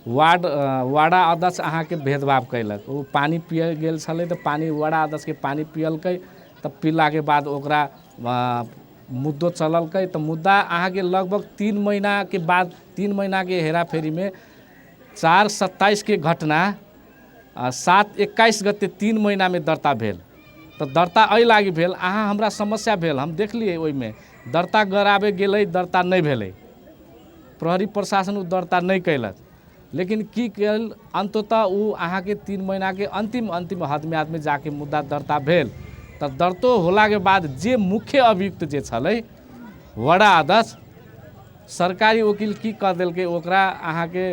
वार्डा अध्यक्ष अहाँके भेदभाव कयलक। ओ पानि पिए गेल छलै तऽ पानि वार्डा अध्यक्षके पानि पियलकै, तऽ पीलाके बाद ओकरा मुद्दो चललकै, तऽ मुद्दा अहाँके लगभग 3 महीनाके बाद, 3 महीनाके हेराफेरीमे 4/27 के घटना 7/21 गते 3 महीनामे दर्ता भेल। तऽ दर्ता एहि लागि भेल, अहाँ हमरा समस्या भेल, हम देखलियै ओहिमे दर्ता गराबे गेलै, दर्ता नहि भेलै, प्रहरी प्रशासन ओ दर्ता नहि कयलक, लेकिन की कयल अंततः ओ अहाँके 3 महीनाके अंतिम अंतिम हदमे आदमी जाके मुद्दा दर्ता भेल। तऽ दर्तो होलाके बाद जे मुख्य अभियुक्त जे छलै वडा अध्यक्ष, सरकारी वकील की कऽ देलकै, ओकरा अहाँके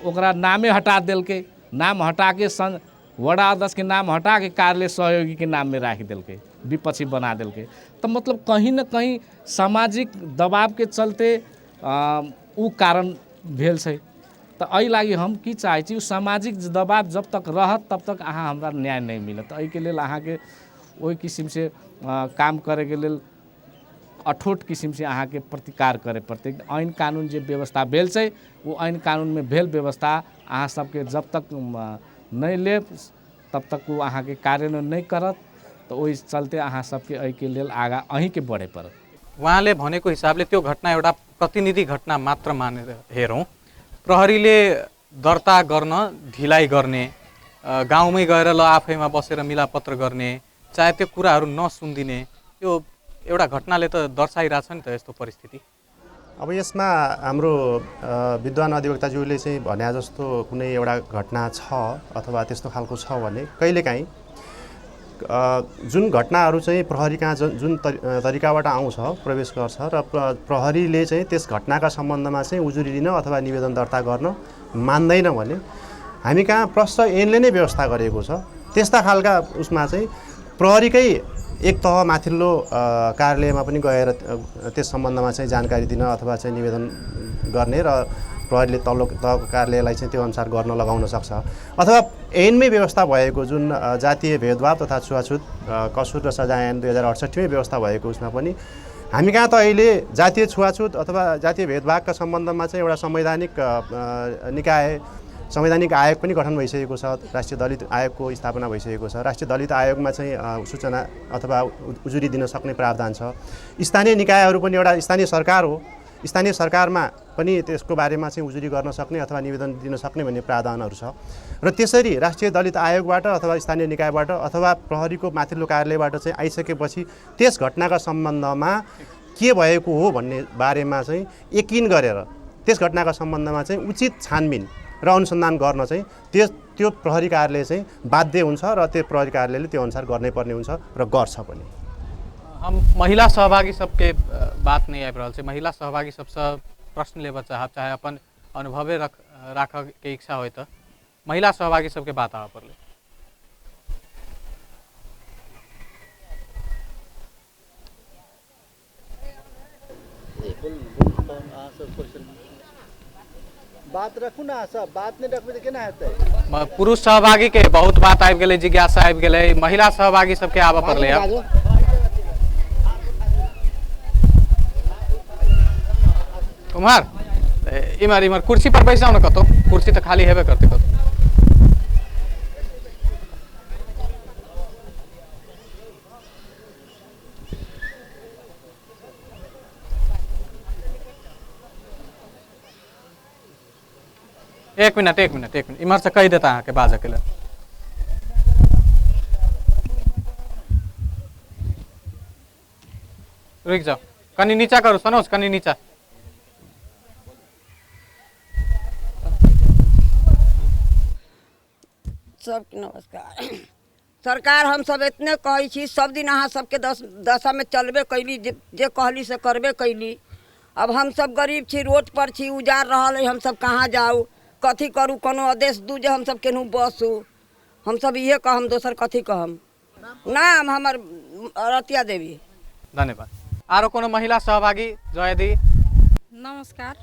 ओकरा नामे हटा देलकै, नाम हटाके वडा अध्यक्षके नाम हटाके कार्यालय सहयोगीके नाममे राखि देलकै, विपक्षी बना देलकै। तऽ मतलब कहीं न कहीं सामाजिक दबावके चलते उ कारण भेल छै। तऽ एहि लागि हम की चाहै छी, ओ सामाजिक दबाव जब तक रहत तब तक अहाँ हमरा न्याय नहि मिलत। एहिके लेल अहाँके ओहि किसिमसँ काम करैके लेल अठोट किसिमसँ अहाँके प्रतिकार करै पड़तै। ऐन कानून जे व्यवस्था भेल छै ओ ऐन कानूनमे भेल व्यवस्था अहाँ सबके जब तक नहि लेब तब तक ओ अहाँके कार्यान्वयन नहि करत। तऽ ओहि चलते अहाँ सबके एहिके लेल आगाँ अहीँके बढ़े पड़त। उहाँले भनेको हिसाबले त्यो घटना एउटा प्रतिनिधि घटना मात्र मानेर हेरौँ, प्रहरीले दर्ता गर्न ढिलाइ गर्ने, गाउँमै गएर ल आफैमा बसेर मिलापत्र गर्ने, चाहे त्यो कुराहरू नसुनिदिने, यो एउटा घटनाले त दर्शाइरहेछ नि त यस्तो परिस्थिति। अब यसमा हाम्रो विद्वान अधिवक्ताज्यूले चाहिँ भने जस्तो कुनै एउटा घटना छ अथवा त्यस्तो खालको छ भने कहिलेकाहीँ जुन घटनाहरू चाहिँ प्रहरी कहाँ जुन तरिकाबाट आउँछ, प्रवेश गर्छ र प्रहरीले चाहिँ त्यस घटनाका सम्बन्धमा चाहिँ उजुरी लिन अथवा निवेदन दर्ता गर्न मान्दैन भने हामी कहाँ प्रष्ट ऐनले नै व्यवस्था गरेको छ। त्यस्ता खालका उसमा चाहिँ प्रहरीकै एक तह माथिल्लो कार्यालयमा पनि गएर त्यस सम्बन्धमा चाहिँ जानकारी दिन अथवा चाहिँ निवेदन गर्ने र प्रहरीले तल्लो तहको कार्यालयलाई चाहिँ त्यो अनुसार गर्न लगाउन सक्छ। अथवा ऐनमै व्यवस्था भएको जुन जातीय भेदभाव तथा छुवाछुत कसुर र सजाय ऐन 2068 मै व्यवस्था भएको उसमा पनि हामी कहाँ त अहिले जातीय छुवाछुत अथवा जातीय भेदभावका सम्बन्धमा चाहिँ एउटा संवैधानिक निकाय संवैधानिक आयोग पनि गठन भइसकेको छ। राष्ट्रिय दलित आयोगको स्थापना भइसकेको छ। राष्ट्रिय दलित आयोगमा चाहिँ सूचना अथवा उजुरी दिन सक्ने प्रावधान छ। स्थानीय निकायहरू पनि एउटा स्थानीय सरकार हो, स्थानीय सरकारमा पनि त्यसको बारेमा चाहिँ उजुरी गर्न सक्ने अथवा निवेदन दिन सक्ने भन्ने प्रावधानहरू छ। र त्यसरी राष्ट्रिय दलित आयोगबाट अथवा स्थानीय निकायबाट अथवा प्रहरीको माथिल्लो कार्यालयबाट चाहिँ आइसकेपछि त्यस घटनाका सम्बन्धमा के भएको हो भन्ने बारेमा चाहिँ यकिन गरेर त्यस घटनाका सम्बन्धमा चाहिँ उचित छानबिन र अनुसन्धान गर्न चाहिँ त्यो प्रहरी कार्यालय चाहिँ बाध्य हुन्छ र त्यो प्रहरी कार्यालयले त्यो अनुसार गर्नै पर्ने हुन्छ र गर्छ पनि। हम महिला सहभागी सबके बात नहीं आबि रहल छै। महिला सहभागी सबसँ प्रश्न लेबऽ चाहब, चाहे अपन अनुभवे राखऽके इच्छा होय तऽ महिला सहभागी सबके बात आबऽ पड़लै। बात रखू ना, सब बात नहीं रखबै तऽ केना हेतै। पुरुष सहभागी के बहुत बात आबि गेलै, जिज्ञासा आबि गेलै, महिला सहभागी सबके आबऽ पड़लै। अब उम्हर इम्हर इम्हर कुर्सी पर बैस जाउ ने, कतौ कुर्सी तऽ खाली हेबे करतै कतौ। एक मिनट एक मिनट एक मिनट, इम्हर से कहि देता अहाँके बाजऽ के लेल। रुकि जाउ, कनि नीचा करू सनोज, कनि नीचा। सबके नमस्कार। सरकार हम सब इतने कहै छी, सब दिन अहाँ सबके दशामे चलबे कैली, जे कहली से करबे कैली। अब हम सब गरीब छी, रोड पर छी, उजार रहल है, हम सब कहाँ जाउ, कथी करू, कोनो आदेश दू जे हम सब केनहु बसू। हम सब इहे कहम, दोसर कथी कहम। नाम हमर रतिया देवी। धन्यवाद। आरो कोनो महिला सहभागी जयदी? नमस्कार,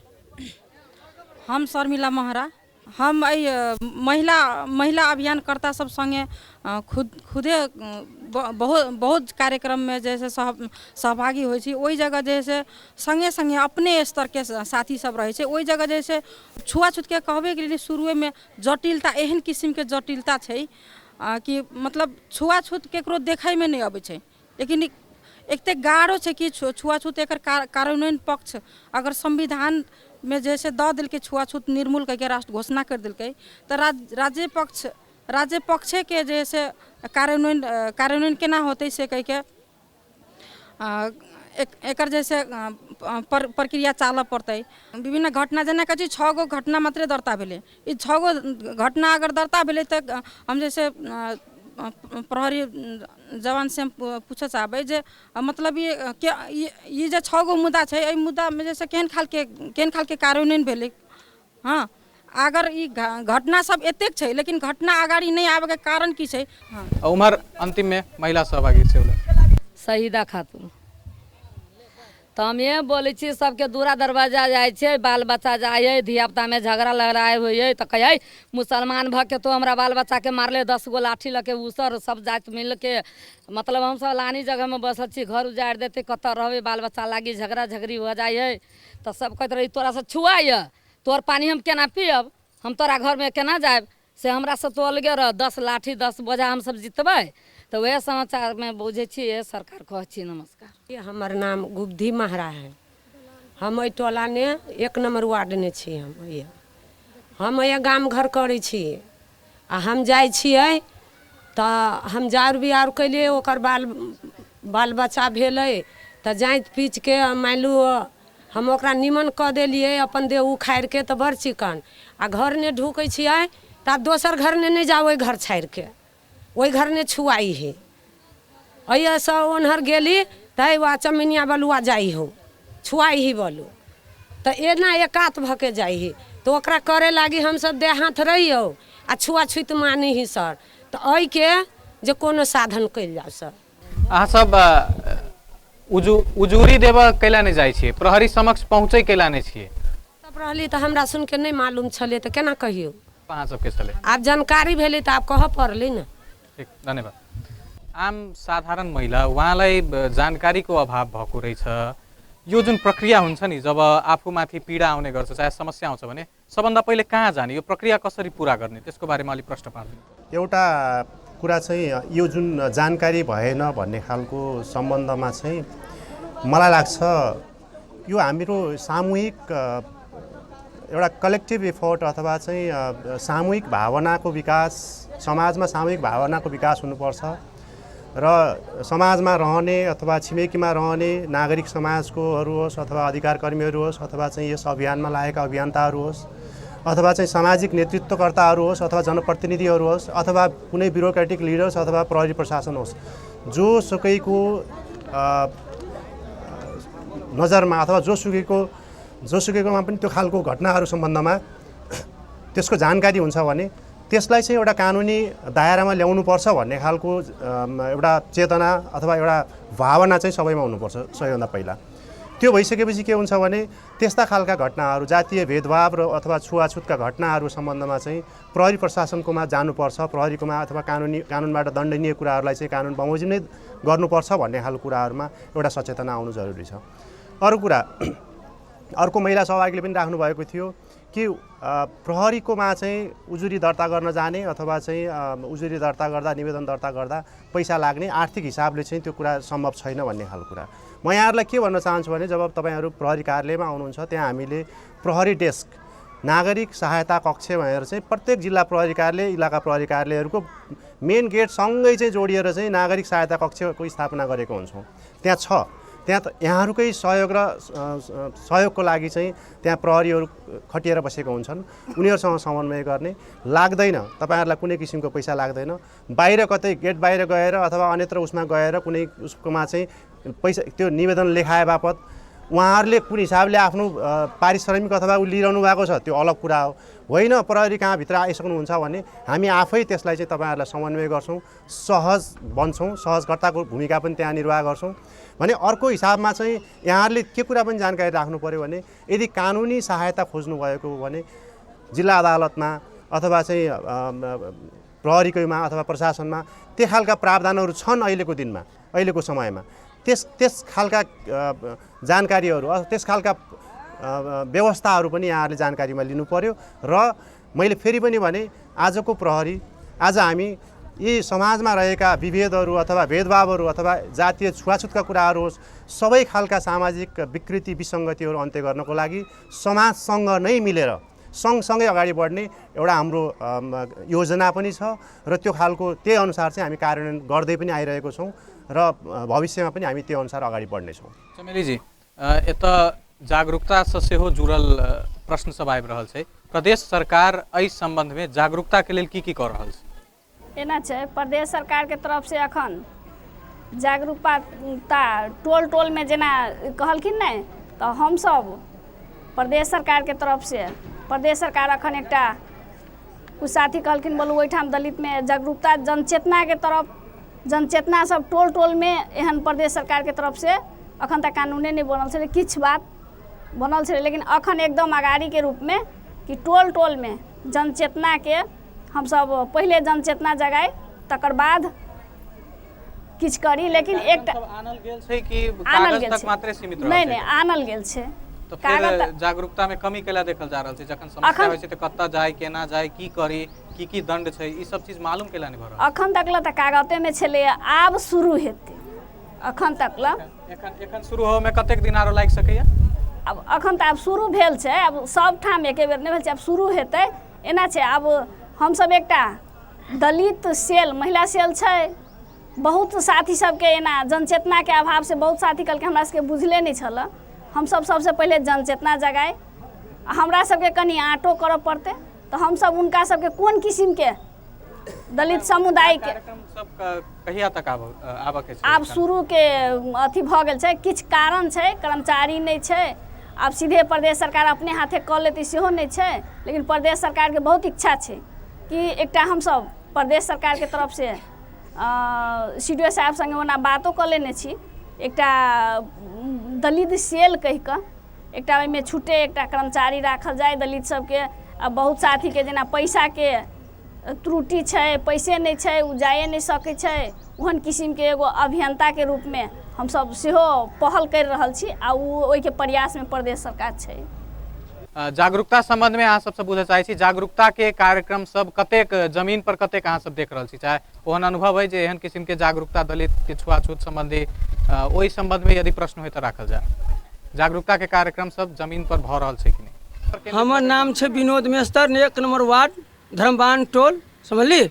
हम शर्मिला महरा। हम एहि महिला महिला अभियानकर्ता सब संगे खुदे बहुत बहुत कार्यक्रममे जे से सहभागी होइ छी। ओहि जगह जे से संगे संगे अपने स्तरके साथी सब रहै छै। ओहि जगह जे से छुआछूतके कहबे के शुरुएमे जटिलता एहन किसिमके जटिलता छै कि मतलब छुआछूत केकरो देखैमे नहि अबै छै, लेकिन एतेक गाढ़ो छै कि छुआछूत एकर कार्यान्वयन पक्ष अगर संविधान में जैसे दऽ देलकै छुआछूत निर्मूल कहिके राष्ट्र घोषणा कर देलकै तऽ राज्य पक्षेके जे से कार्यान्वयन केना होतै से कहिके एकर जैसे प्रक्रिया चालऽ पड़तै। विभिन्न घटना जेना कहै छै 6 गो घटना मात्रे दर्ता भेलै, ई 6 गो घटना अगर दर्ता भेलै तऽ हम जैसे प्रहरी जवान से हम पूछऽ चाहबै जे मतलब ये जे 6 गो मुद्दा छै, एहि मुद्दामे जैसे केहन खालके कार्यान्वयन भेलै। हाँ, अगर ई घटना सब एतेक छै लेकिन घटना अगाडि नहि आबैके कारण की छै। हाँ, उम्हर अंतिममे महिला सहभागी से शहीदा खातून। तऽ हम इएह बोलै छी, सबके दूरा दरवाजा जाइ छै, बाल बच्चा जाइ है, धियापुतामे झगड़ा लड़ाइ होइ है तऽ कहै मुसलमान भऽ के तो हमरा बाल बच्चाके मारले 10 गो लाठी लऽ के उसर सब जाति मिलके, मतलब हमसब लानी जगहमे बसल छी, घर उजाड़ि देतै, कतऽ रहबै, बाल बच्चा लागी झगड़ा झगड़ी हो जाइ है तऽ सब कहैत रहै तोरासँ छुआ यऽ, तोहर पानि हम केना पियब, हम तोरा घरमे केना जायब, से हमरासँ तो अलगे रह, 10 लाठी 10 बोझा हमसब जितबै। तऽ वएह समाचारमे बुझै छी, सरकार कहै छी। नमस्कार। हमर नाम गुब्धी महरा है। हम एहि टोलामे 1 नम्बर वार्डमे छी। हम एहि गाम घर करै छी आ हम जाइ छियै तऽ हम जार बियार केलियै, ओकर बाल बच्चा भेलै तऽ जाँति पीचके मानि लू हम ओकरा निमन कऽ देलियै अपन देह उखाड़िके तऽ बड़ चिकन। आ घर ने ढुकै छियै तऽ आब दोसर घर ने नहि जाउ, ओहि घर छाड़िके ओहि घर ने छुआई है। एहिसँ ओन्हर गेली तऽ वा चमिनिया बलुआ जाइ हो, छुआई ही बलू, तऽ एना एकात भऽ के जाइ ही। तऽ ओकरा करे लागी हमसब देह हाथ रहियौ आ छुआछूत मानी ही सर। तऽ एहिके जे कोनो साधन कयल जाउ सर। अहाँ सब उजूरी देबऽ कैला नहि जाइ छियै, प्रहरी समक्ष पहुँचै कैला नहि छियै? तब रहली तऽ हमरा सुनके नहि मालूम छलै तऽ केना कहियौ। अहाँ सबके छलै? आब जानकारी भेलै तऽ आब कहऽ पड़लै ने। ठीक, धन्यवाद। आम साधारण महिला उहाँलाई जानकारीको अभाव भएको रहेछ। यो जुन प्रक्रिया हुन्छ नि, जब आफूमाथि पीडा आउने गर्छ चाहे समस्या आउँछ भने सबभन्दा पहिले कहाँ जाने, यो प्रक्रिया कसरी पुरा गर्ने, त्यसको बारेमा अलिक प्रश्न पार्दिनु। एउटा कुरा चाहिँ यो जुन जानकारी भएन भन्ने खालको सम्बन्धमा चाहिँ मलाई लाग्छ यो हाम्रो सामूहिक एउटा कलेक्टिभ एफोर्ट अथवा चाहिँ सामूहिक भावनाको विकास, समाजमा सामूहिक भावनाको विकास हुनुपर्छ र समाजमा रहने अथवा छिमेकीमा रहने नागरिक समाजकोहरू होस् अथवा अधिकारकर्मीहरू होस् अथवा चाहिँ यस अभियानमा लागेका अभियन्ताहरू होस् अथवा चाहिँ सामाजिक नेतृत्वकर्ताहरू होस् अथवा जनप्रतिनिधिहरू होस् अथवा कुनै ब्युरोक्रेटिक लिडर्स अथवा प्रहरी प्रशासन होस्, जोसुकैको नजरमा अथवा जोसुकैकोमा पनि त्यो खालको घटनाहरू सम्बन्धमा त्यसको जानकारी हुन्छ भने त्यसलाई चाहिँ एउटा कानुनी दायरामा ल्याउनुपर्छ भन्ने खालको एउटा चेतना अथवा एउटा भावना चाहिँ सबैमा हुनुपर्छ सबैभन्दा पहिला। त्यो भइसकेपछि के हुन्छ भने त्यस्ता खालका घटनाहरू, जातीय भेदभाव र अथवा छुवाछुतका घटनाहरू सम्बन्धमा चाहिँ प्रहरी प्रशासनकोमा जानुपर्छ, प्रहरीकोमा अथवा कानुनबाट दण्डनीय कुराहरूलाई चाहिँ कानुन बमोजिम नै गर्नुपर्छ भन्ने खालको कुराहरूमा एउटा सचेतना आउनु जरुरी छ। अरू कुरा अर्को महिला सहभागीले पनि राख्नुभएको थियो कि प्रहरीकोमा चाहिँ उजुरी दर्ता गर्न जाने अथवा चाहिँ उजुरी दर्ता गर्दा, निवेदन दर्ता गर्दा पैसा लाग्ने, आर्थिक हिसाबले चाहिँ त्यो कुरा सम्भव छैन भन्ने खालको कुरा। म यहाँहरूलाई के भन्न चाहन्छु भने जब तपाईँहरू प्रहरी कार्यालयमा आउनुहुन्छ त्यहाँ हामीले प्रहरी डेस्क, नागरिक सहायता कक्ष भनेर चाहिँ प्रत्येक जिल्ला प्रहरी कार्यालय, इलाका प्रहरी कार्यालयहरूको मेन गेटसँगै चाहिँ जोडिएर चाहिँ नागरिक सहायता कक्षको स्थापना गरेको हुन्छौँ। त्यहाँ छ, त्यहाँ त यहाँहरूकै सहयोग र सहयोगको लागि चाहिँ त्यहाँ प्रहरीहरू खटिएर बसेको हुन्छन्, उनीहरूसँग समन्वय गर्ने लाग्दैन, तपाईँहरूलाई कुनै किसिमको पैसा लाग्दैन। बाहिर कतै गेट बाहिर गएर अथवा अन्यत्र उसमा गएर कुनै उसकोमा चाहिँ पैसा त्यो निवेदन लेखाए बापत उहाँहरूले कुन हिसाबले आफ्नो पारिश्रमिक अथवा ऊ लिइरहनु भएको छ त्यो अलग कुरा हो। होइन प्रहरी कहाँभित्र आइसक्नुहुन्छ भने हामी आफै त्यसलाई चाहिँ तपाईँहरूलाई समन्वय गर्छौँ, सहज बन्छौँ, सहजकर्ताको भूमिका पनि त्यहाँ निर्वाह गर्छौँ। भने अर्को हिसाबमा चाहिँ यहाँहरूले के कुरा पनि जानकारी राख्नु पऱ्यो भने यदि कानुनी सहायता खोज्नु भएको हो भने जिल्ला अदालतमा अथवा चाहिँ प्रहरीकैमा अथवा प्रशासनमा त्यो खालका प्रावधानहरू छन् अहिलेको दिनमा, अहिलेको समयमा। त्यस खालका जानकारीहरू अथवा त्यस खालका व्यवस्थाहरू पनि यहाँहरूले जानकारीमा लिनु पर्यो। र मैले फेरि पनि भने आजको प्रहरी, आज हामी यी समाजमा रहेका विभेदहरू अथवा भेदभावहरू अथवा जातीय छुवाछुतका कुराहरू होस्, सबै खालका सामाजिक विकृति विसङ्गतिहरू अन्त्य गर्नको लागि समाजसँग नै मिलेर सँगसँगै अगाडि बढ्ने एउटा हाम्रो योजना पनि छ र त्यो खालको त्यही अनुसार चाहिँ हामी कार्यान्वयन गर्दै पनि आइरहेको छौँ र भविष्यमा पनि हामी त्यो अनुसार अगाडि बढ्नेछौँ। चमेलीजी, एतऽ जागरूकतासँ सेहो जुड़ल प्रश्न सब आबि रहल छै। प्रदेश सरकार एहि सम्बन्धमे जागरूकताके लेल की की कऽ रहल छै? एना छै, प्रदेश सरकारके तरफसँ अखन जागरूकता टोल टोलमे जेना कहलखिन ने, तऽ हमसब प्रदेश सरकारके तरफसँ, प्रदेश सरकार अखन एकटा कुछ साथी कहलखिन बोलू ओहिठाम दलितमे जागरूकता जनचेतनाके तरफ, जनचेतना सब टोल टोलमे एहन प्रदेश सरकारके तरफसँ अखन तक कानूने नहि बनल छलै, किछु बात बनल छलै, लेकिन अखन एकदम अगाड़ीके रूपमे कि टोल टोलमे जनचेतनाके हमसब पहिले जनचेतना जगाइ तकर बाद किछु करी। लेकिन एकटा आनल गेल छै कि कागज तक मात्रे सीमित रहल? नहि नहि, आनल गेल छै। तऽ फेर जागरूकता में कमी केला देखल जा रहल छै? जखन समस्या होइ छै तऽ कतऽ जाय, केना जाय, की करी, की की दंड छै, ई सब चीज मालूम केला नहि भऽ रहल? अखन तक ल तऽ कागते में छलै, आब शुरू हेतै। अखन तक ल एखन शुरू होय में कतेक दिन आरो लागि सकैया? आब अखन तऽ आब शुरू भेल छै, आब सब ठाम एके बेर नहि भेल छै, आब शुरू हेतै। एना छै, आब हमसब एकटा दलित सेल, महिला सेल छै, बहुत साथी सबके एना जनचेतनाके अभावसँ बहुत साथी कहलकै हमरा सबके बुझले नहि छल। हमसब सबसँ पहिले जनचेतना जगाइ, हमरा सबके कनि आँटो करऽ पड़तै, तऽ हमसब हुनका सबके कोन किसिमके दलित समुदायके कहिया तक आबऽ के छै? आब शुरूके अथी भऽ गेल छै, किछु कारण छै, कर्मचारी नहि छै, आब सीधे प्रदेश सरकार अपने हाथे कऽ लेतै सेहो नहि छै, लेकिन प्रदेश सरकारके बहुत इच्छा छै कि एकटा हमसभ प्रदेश सरकारके तरफसँ CDO साहेब सङ्गे ओना बातो कऽ लेने छी, एकटा दलित सेल कहि कऽ एकटा ओहिमे छुटे एकटा कर्मचारी राखल जाय दलित सबके। आ बहुत साथीके जेना पैसाके त्रुटि छै, पैसे नहि छै, ओ जाइए नहि सकै छै, ओहन किसिमके एगो अभियन्ताके रूपमे हमसब सेहो पहल करि रहल छी आ ओ ओहिके प्रयासमे प्रदेश सरकार छै। जागरूकता सम्बन्धमे अहाँ सबसँ बुझऽ चाहै छी, जागरूकताके कार्यक्रम सब कतेक जमीन पर कतेक अहाँ सब देख रहल छी, चाहे ओहन अनुभव अइ जे एहन किसिमके जागरूकता दलित के छुआछूत सम्बन्धी ओहि सम्बन्धमे यदि प्रश्न होइ तऽ राखल जाय, जागरूकताके कार्यक्रम सब जमीन पर भऽ रहल छै कि नहि? हमर नाम छै विनोद मेस्तर, 1 नम्बर वार्ड, धर्मबान टोल, समझली।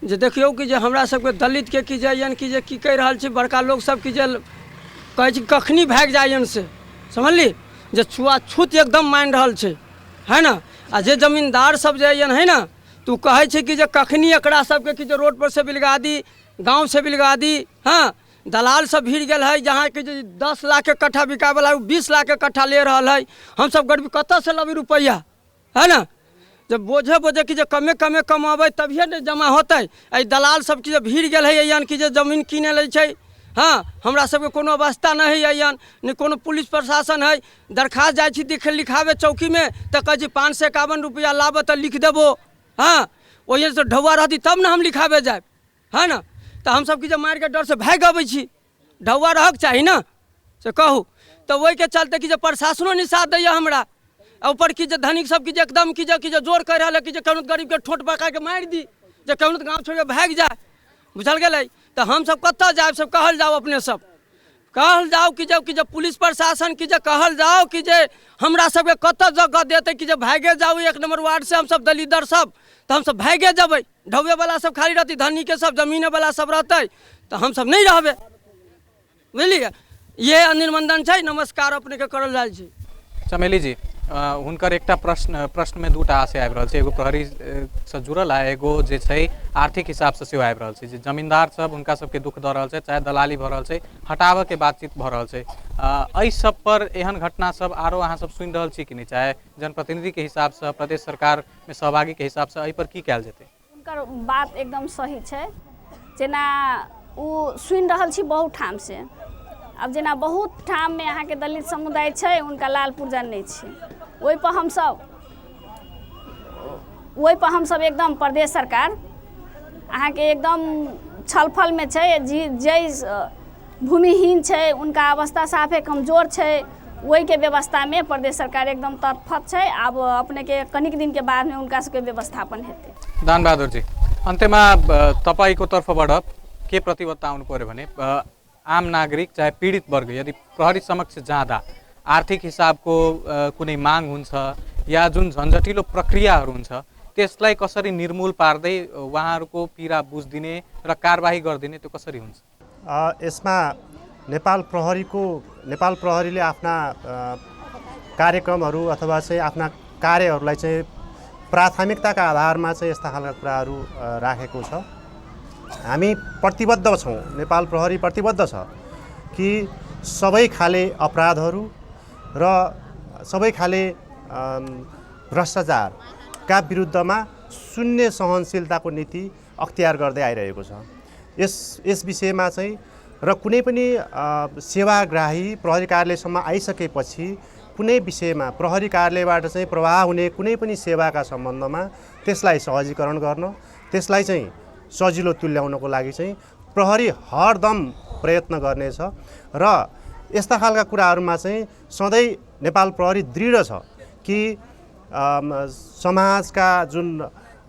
जे देखियौ कि जे हमरा सबके दलितके कि जे यानि कि जे की कहि रहल छै बड़का लोक सब कि जे कहै छै कखनी भागि जाइयन से, समझली, जे छुआछूत एकदम मानि रहल छै, है ने। आ जे जमींदार सब जे यन है ने, तऽ ओ कहै छै कि जे कखनी एकरा सबके कि जे रोड पर से बिलगा दी, गाँव से बिलगा दी। हाँ, दलाल सब भिड़ गेल है, जहाँ कि जे 10 लाख के कट्ठा बिकायवला ओ 20 लाख के कट्ठा ले रहल है। हमसब गरीब कतऽसँ लबी रुपैआ, है ना। जब बोझे बोझे कि जे कमे कमे कमाबै तभिए ने जमा होतै। एहि दलाल सब कि जे भीड़ गेल है यान कि जे जमीन कीने लै छै। हाँ, हमरा सबके कोनो अवस्था नहि है यान, नहि कोनो पुलिस प्रशासन है। दरखास्त जाइ छी लिखाबै चौकीमे तऽ कहै छै 551 रुपैआ लाबऽ तऽ लिख देबो। हाँ, ओहिसँ ढौआ रहती तब ने हम लिखाबै जायब, है ना। तऽ हमसब कि जे मारिके डरसँ भागि अबै छी, ढौआ रहक चाही ने, से कहू। तऽ ओहिके चलते कि जे प्रशासनो नहि साथ दैए हमरा, आ ऊपर कि जे धनिक सब कि जे एकदम कि जे जोर कहि रहल है कि जे केहनो गरीबके ठोट पकाके मारि दी, जे केहनो गाँव छोड़िके भागि जाय, बुझल गेलै। तऽ हमसब कतऽ जायब, सब कहल जाउ, अपने सब कहल जाउ कि जे पुलिस प्रशासन कि जे कहल जाउ कि जे हमरा सबके कतऽ जगह देतै कि जे भागे जाउ 1 नम्बर वार्ड से हमसब दलिदर सब, तऽ हमसब भागे जेबै। ढौएवला सब खाली रहतै, धनीके सब जमीनेवला सब रहतै, तऽ हमसब नहि रहबै, बुझलियै। इएह अनिर्बंधन छै। नमस्कार अपनेके करल जाइ छै। चमेली जी, हुनकर एकटा प्रश्नमे दूटा आशय आबि रहल छै, एगो प्रहरी से जुड़ल आ एगो जे छै आर्थिक हिसाबसँ सेहो आबि रहल छै, जे जमींदार सब हुनका सबके दुख दऽ रहल छै, चाहे दलाली भऽ रहल छै, हटाबऽके बातचीत भऽ रहल छै। एहि सब पर एहन घटना सब आरो अहाँ सब सुनि रहल छी कि नहि, चाहे जनप्रतिनिधिके हिसाबसँ प्रदेश सरकारमे सहभागीके हिसाबसँ एहि पर की कयल जेतै? हुनकर बात एकदम सही छै, जेना ओ सुनि रहल छी बहुत ठामसँ। आब जेना बहुत ठाममे अहाँके दलित समुदाय छै, हुनका लाल पुर्जा नहि छै, ओहिपर हमसब एकदम प्रदेश सरकार अहाँके एकदम छलफलमे छै। जे भूमिहीन छै उनका अवस्था साफे कमजोर छै, ओहिके व्यवस्थामे प्रदेश सरकार एकदम तत्पर छै। आब अपनेके कनिक दिनके बादमे हुनका सबके व्यवस्थापन हेतै। दान बहादुर जी, अन्त्यमा तपाईँको तर्फबाट के प्रतिबद्धता आउनु पर्यो भने आम नागरिक चाहे पीडित वर्ग यदि प्रहरी समक्ष जाँदा आर्थिक हिसाबको कुनै माग हुन्छ या जुन झन्झटिलो प्रक्रियाहरू हुन्छ त्यसलाई कसरी निर्मूल पार्दै उहाँहरूको पीडा बुझिदिने र कारबाही गरिदिने त्यो कसरी हुन्छ? यसमा नेपाल प्रहरीले आफ्ना कार्यक्रमहरू अथवा चाहिँ आफ्ना कार्यहरूलाई चाहिँ प्राथमिकताका आधारमा चाहिँ यस्ता खालका कुराहरू राखेको छ। हामी प्रतिबद्ध छौँ, नेपाल प्रहरी प्रतिबद्ध छ कि सबै खाले अपराधहरू र सबै खाले भ्रष्टाचारका विरुद्धमा शून्य सहनशीलताको नीति अख्तियार गर्दै आइरहेको छ। यस विषयमा चाहिँ र कुनै पनि सेवाग्राही प्रहरी कार्यालयसम्म आइसकेपछि कुनै विषयमा प्रहरी कार्यालयबाट चाहिँ प्रवाह हुने कुनै पनि सेवाका सम्बन्धमा त्यसलाई सहजीकरण गर्न, त्यसलाई चाहिँ सजिलो तुल्याउनको लागि चाहिँ प्रहरी हरदम प्रयत्न गर्नेछ र यस्ता खालका कुराहरूमा चाहिँ सधैँ नेपाल प्रहरी दृढ छ कि समाजका जुन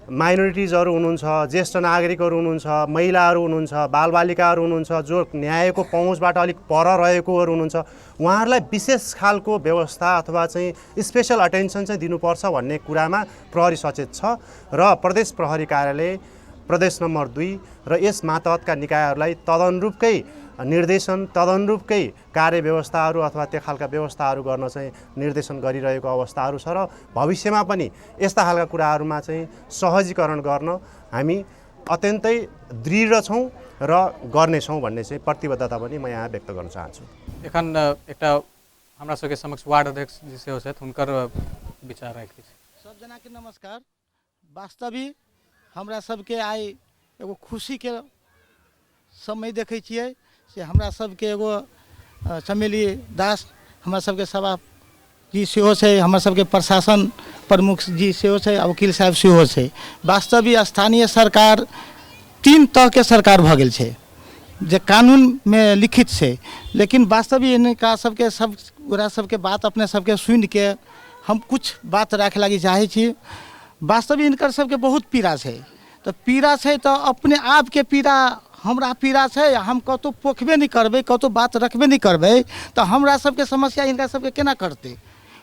माइनोरिटिजहरू हुनुहुन्छ, ज्येष्ठ नागरिकहरू हुनुहुन्छ, महिलाहरू हुनुहुन्छ, बालबालिकाहरू हुनुहुन्छ, जो न्यायको पहुँचबाट अलिक पर रहेकोहरू हुनुहुन्छ, उहाँहरूलाई विशेष खालको व्यवस्था अथवा चाहिँ स्पेसल अटेन्सन चाहिँ दिनुपर्छ भन्ने कुरामा प्रहरी सचेत छ र प्रदेश प्रहरी कार्यालय प्रदेश नम्बर 2 र यस मातहतका निकायहरूलाई तदनुरूपकै निर्देशन, तदनुरूपकै कार्यव्यवस्थाहरू अथवा त्यो खालका व्यवस्थाहरू गर्न चाहिँ निर्देशन गरिरहेको अवस्थाहरू छ र भविष्यमा पनि यस्ता खालका कुराहरूमा चाहिँ सहजीकरण गर्न हामी अत्यन्तै दृढ छौँ र गर्नेछौँ भन्ने चाहिँ प्रतिबद्धता पनि म यहाँ व्यक्त गर्न चाहन्छु। एखन एकटा हमरा सबके समक्ष वार्ड अध्यक्ष जी सेहो छथि, हुनकर विचार राखि छी। सब जनाके नमस्कार। वास्तविक हमरा सबके आइ एगो खुशीके समय देखै छियै से हमरा सबके एगो चमेली दास हमरा सबके सभा जी सेहो छै, हमरा सबके प्रशासन प्रमुख जी सेहो छै आ वकील साहब सेहो छै। वास्तविक स्थानीय सरकार 3 तहके सरकार भऽ गेल छै जे कानूनमे लिखित छै, लेकिन वास्तविक हिनका सबके सब ओकरा सबके बात अपने सबके सुनिके हम कुछ बात राखे लागि चाहै छी। वास्तविक हिनकर सबके बहुत पीड़ा छै, तऽ पीड़ा छै तऽ अपने आपके पीड़ा हमरा पीड़ा छै, हम कतहु पोखबे नहि करबै, कतहु बात रखबे नहि करबै तऽ हमरा सबके समस्या हिनका सबके केना करतै।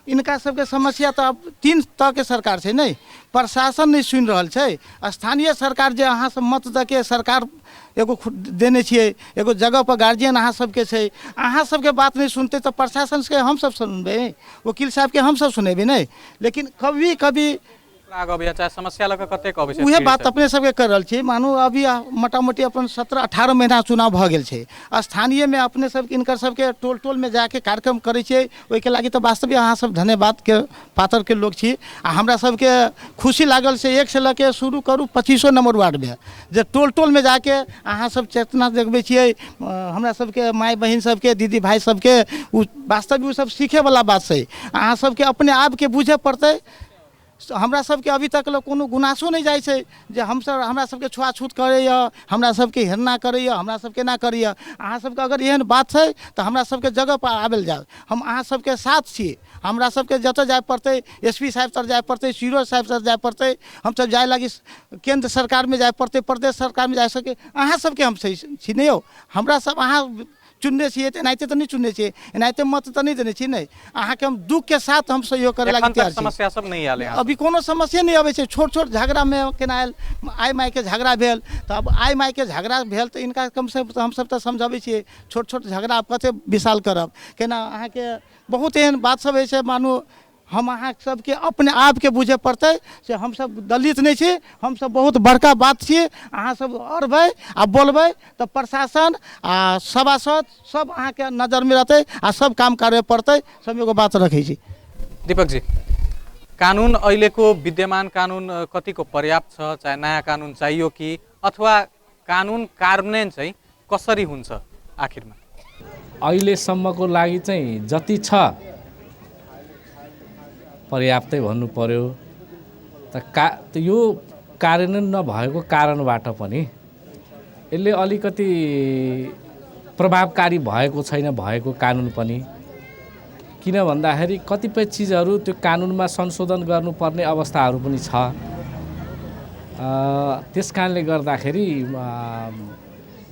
इनका सबके समस्या तऽ अब 3 तहके सरकार छै नहि, प्रशासन नहि सुनि रहल छै, स्थानीय सरकार जे अहाँ सब मत दऽ के सरकार एगो देने छियै, एगो जगह पर गार्जियन अहाँ सबके छै, अहाँ सबके बात नहि सुनतै तऽ प्रशासनके हमसब सुनबै, वकील साहबके हमसब सुनेबै नहि। लेकिन कभी कभी चाहे समस्या लऽ कऽ कतेक अबै छै उएह बात अपने सबके कर रहल छी। मानू अभी मोटा मोटी अपन 17-18 महीना चुनाव भऽ गेल छै, स्थानीयमे अपने सब इनकर सबके टोल टोलमे जाके कार्यक्रम करै छियै, ओहिके लागि तऽ वास्तविक अहाँ सब धन्यवादके पात्रके लोक छी। आ हमरा सबके खुशी लागल से 1 से लऽ के शुरू करू 25 नंबर वार्डमे जे टोल टोलमे जाके अहाँ सब चेतना देखबै छियै, हमरा सबके माय बहिन सबके दीदी भाइ सबके, ओ वास्तविक ओ सब सीखैवला बात छै। अहाँ सबके अपने आपके बुझे पड़तै। हमरा सबके अभी तक ल कोनो गुनासो नहि जाइ छै जे हमसब हमरा सबके छुआछूत करैए, हमरा सबके हेरना करैए, हमरा सबके एना करैए। अहाँ सबके अगर एहन बात छै तऽ हमरा सबके जगह पर आबल जाउ, हम अहाँ सबके साथ छी। हमरा सबके जतऽ जाय पड़तै, SP साहब तर जाय पड़तै, CO साहब तर जाय पड़तै, हमसब जाय लागि केन्द्र सरकारमे जाय पड़तै, प्रदेश सरकारमे जाय सकै, अहाँ सबके हम सही छी नहि यौ। हमरा सब अहाँ चुनने छियै तऽ एनाहिते तऽ नहि चुनने छियै, एनाहिते मत तऽ नहि देने छियै नहि। अहाँके हम दुःखके साथ हम सहयोग करै लागि तैयार छी। समस्या सब नहि आयल, अभी कोनो समस्या नहि अबै छै। छोट छोट झगड़ामे केना आयल, आइ मायके झगड़ा भेल तऽ अब आइ मायके झगड़ा भेल तऽ इनका कमसँ कम हमसब तऽ समझबै छियै, छोट छोट झगड़ा कते विशाल करब केना। अहाँके बहुत एहन बात सब होइ छै। मानू हम अहाँ सबके अपने आपके बुझे पड़तै से हमसब दलित नहि छी, हमसब बहुत बड़का बात छी। अहाँ सब अरबै आ बोलबै तऽ प्रशासन आ सभासद सब अहाँके नजरमे रहतै आ सब काम करे पड़तै। सब एगो बात रखै छी। दीपक जी, कानुन अहिलेको विद्यमान कानुन कतिको पर्याप्त छ, चाहे नयाँ कानुन चाहियो कि अथवा कानुन कार्यान्वयन चाहिँ कसरी हुन्छ आखिरमा? अहिलेसम्मको लागि चाहिँ जति छ पर्याप्तै भन्नु पर्यो। त यो कार्यान्वयन नभएको कारणबाट पनि यसले अलिकति प्रभावकारी भएको छैन भएको कानुन पनि, किन भन्दाखेरि कतिपय चिजहरू त्यो कानुनमा संशोधन गर्नुपर्ने अवस्थाहरू पनि छ। त्यस कारणले गर्दाखेरि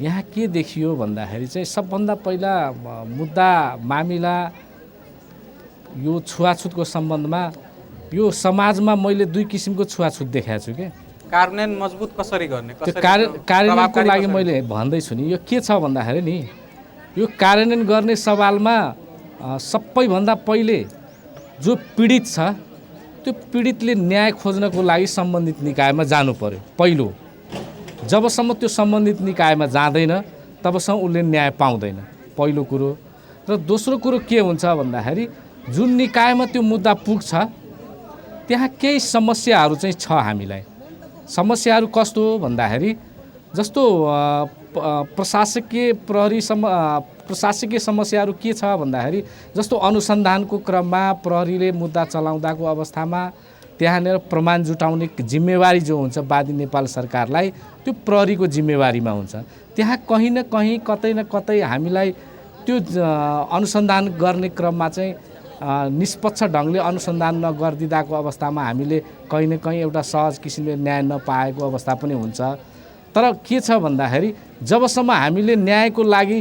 यहाँ के देखियो भन्दाखेरि चाहिँ सबभन्दा पहिला मुद्दा मामिला यो छुवाछुतको सम्बन्धमा यो समाजमा मैले 2 किसिमको छुवाछुत देखाएको छु के। कार्यान्वयन मजबुत कसरी गर्ने, त्यो कार्यान्वयनको लागि मैले भन्दैछु नि, यो के छ भन्दाखेरि नि यो कार्यान्वयन गर्ने सवालमा सबैभन्दा पहिले जो पीडित छ त्यो पीडितले न्याय खोज्नको लागि सम्बन्धित निकायमा जानु पर्यो पहिलो। जबसम्म त्यो सम्बन्धित निकायमा जाँदैन तबसम्म उसले न्याय पाउँदैन, पहिलो कुरो। र दोस्रो कुरो के हुन्छ भन्दाखेरि जुन निकायमा त्यो मुद्दा पुग्छ त्यहाँ केही समस्याहरू चाहिँ छ हामीलाई। समस्याहरू कस्तो हो भन्दाखेरि जस्तो प्रशासकीय प्रहरी प्रशासकीय समस्याहरू के छ भन्दाखेरि जस्तो अनुसन्धानको क्रममा प्रहरीले मुद्दा चलाउँदाको अवस्थामा त्यहाँनिर प्रमाण जुटाउने जिम्मेवारी जो हुन्छ वादी नेपाल सरकारलाई त्यो प्रहरीको जिम्मेवारीमा हुन्छ। त्यहाँ कहीँ न कहीँ कतै न कतै हामीलाई त्यो अनुसन्धान गर्ने क्रममा चाहिँ निष्पक्ष ढङ्गले अनुसन्धान नगरिदिँदाको अवस्थामा हामीले कहीँ न कहीँ एउटा सहज किसिमले न्याय नपाएको अवस्था पनि हुन्छ। तर के छ भन्दाखेरि जबसम्म हामीले न्यायको लागि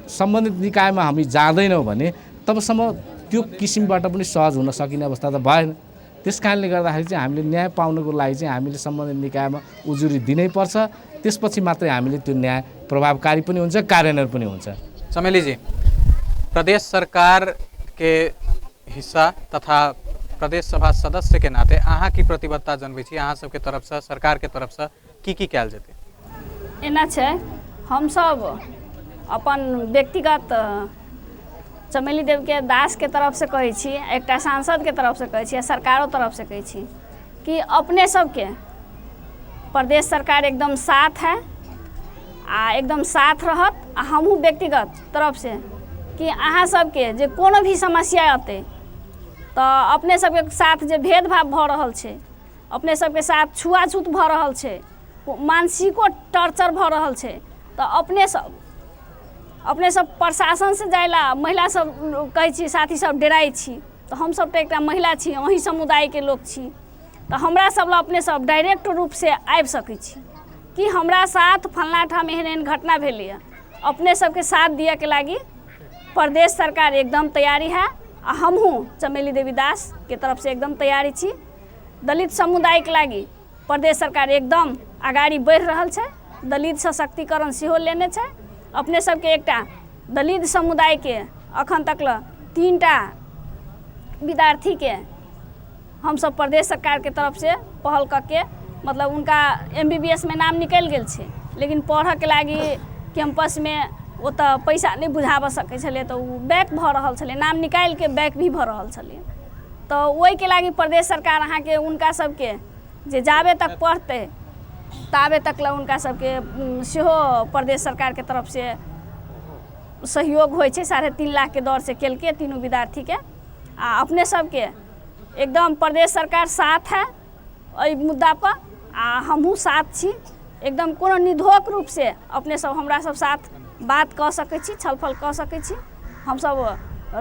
सम्बन्धित निकायमा हामी जाँदैनौँ भने तबसम्म त्यो किसिमबाट पनि सहज हुन सकिने अवस्था त भएन। त्यस कारणले गर्दाखेरि चाहिँ हामीले न्याय पाउनको लागि चाहिँ हामीले सम्बन्धित निकायमा उजुरी दिनैपर्छ, त्यसपछि मात्रै हामीले त्यो न्याय प्रभावकारी पनि हुन्छ, कार्यान्वयन पनि हुन्छ। चमेलीजी, प्रदेश सरकार के हिस्सा तथा प्रदेश सभा सदस्य के नाते अहाँ की प्रतिबद्धता जनबै छी, अहाँ सबके तरफसँ, सरकार के तरफसँ की की कयल जेतै? एना छै, हमसब अपन व्यक्तिगत चमेली देवके दासके तरफसँ कहै छी, एकटा सांसदके तरफसँ कहै छी आ सरकारो तरफसँ कहै छी कि अपने सबके प्रदेश सरकार एकदम साथ है आ एकदम साथ रहत। आ हमहूँ व्यक्तिगत तरफसँ कि अहाँ सबके जे कोनो भी समस्या अतै तऽ अपने सबके साथ जे भेदभाव भऽ रहल छै, अपने सबके साथ छुआछूत भऽ रहल छै, मानसिको टॉर्चर भऽ रहल छै, तऽ अपने सब प्रशासनसँ जाय ला महिला सब कहै छी, साथी सब डराइ छी, तऽ हमसब तऽ एकटा महिला छी, अहीं समुदायके लोक छी, तऽ हमरा सब लग अपने सब डायरेक्ट रूपसँ आबि सकै छी कि हमरा साथ फल्लाँ ठाम एहन एहन घटना भेलैए। अपने सबके साथ दिअके लागि प्रदेश सरकार एकदम तैयारी है आ हमहूँ चमेली देवी दासके तरफसँ एकदम तैयारी छी। दलित समुदायके लागि प्रदेश सरकार एकदम अगाडि बढ़ि रहल छै, दलित सशक्तिकरण सेहो लेने छै। अपने सबके एकटा दलित समुदायके अखन तक ल 3टा विद्यार्थीके हमसब प्रदेश सरकारके तरफसँ पहल कऽ के मतलब उनका MBBS मे नाम निकलि गेल छै, लेकिन पढ़ऽके लागि कैंपसमे ओतऽ पैसा नहि बुझाबऽ सकै छलै, तऽ ओ बैक भऽ रहल छलै, नाम निकालिके बैक भी भऽ रहल छलै। तऽ ओहिके लागि प्रदेश सरकार अहाँके हुनका सबके जे जाबे तक पढ़तै ताबे तक लए हुनका सबके सेहो प्रदेश सरकारके तरफसँ सहयोग होइ छै। 3.5 लाखके दरसँ केलकै तीनू विद्यार्थीके। आ अपने सबके एकदम प्रदेश सरकार साथ है एहि मुद्दापर आ हमहूँ साथ छी एकदम, कोनो निधोक रूपसँ अपने सब हमरा सब साथ बात कऽ सकै छी, छलफल कऽ सकै छी। हमसब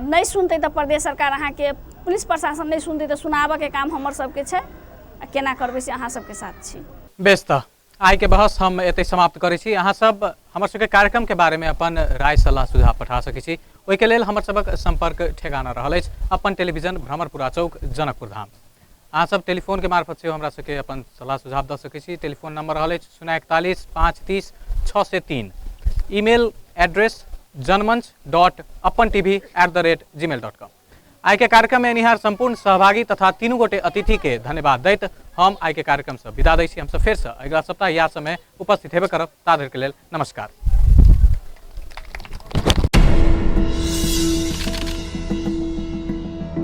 नहि सुनतै तऽ प्रदेश सरकार अहाँके पुलिस प्रशासन नहि सुनतै तऽ सुनाबऽके काम हमर सबके छै, आ केना करबै से अहाँ सबके साथ छी। बेस, तऽ आइके बहस हम एतै समाप्त करै छी। अहाँ सब हमर सबके कार्यक्रमके बारेमे अपन राय सलाह सुझाव पठा सकै छी। ओहिके लेल हमर सबक सम्पर्क ठेगाना रहल अछि अपन टेलीविजन भ्रमरपुरा चौक जनकपुर धाम। अहाँ सब टेलीफोनके मार्फत सेहो हमरा सबके अपन सलाह सुझाव दऽ सकै छी। टेलीफोन नंबर रहल अछि 041 530 603। Email address janmanch.apantv@gmail.com। आइके कार्यक्रम में एनिहार संपूर्ण सहभागी तथा तीनू गोटे अतिथि के धन्यवाद दैत हम आइके कार्यक्रम से विदा दै छी। हमसब फेरसँ अगिला सप्ताह या समय उपस्थित हेबे करब। ता धरिके लेल नमस्कार।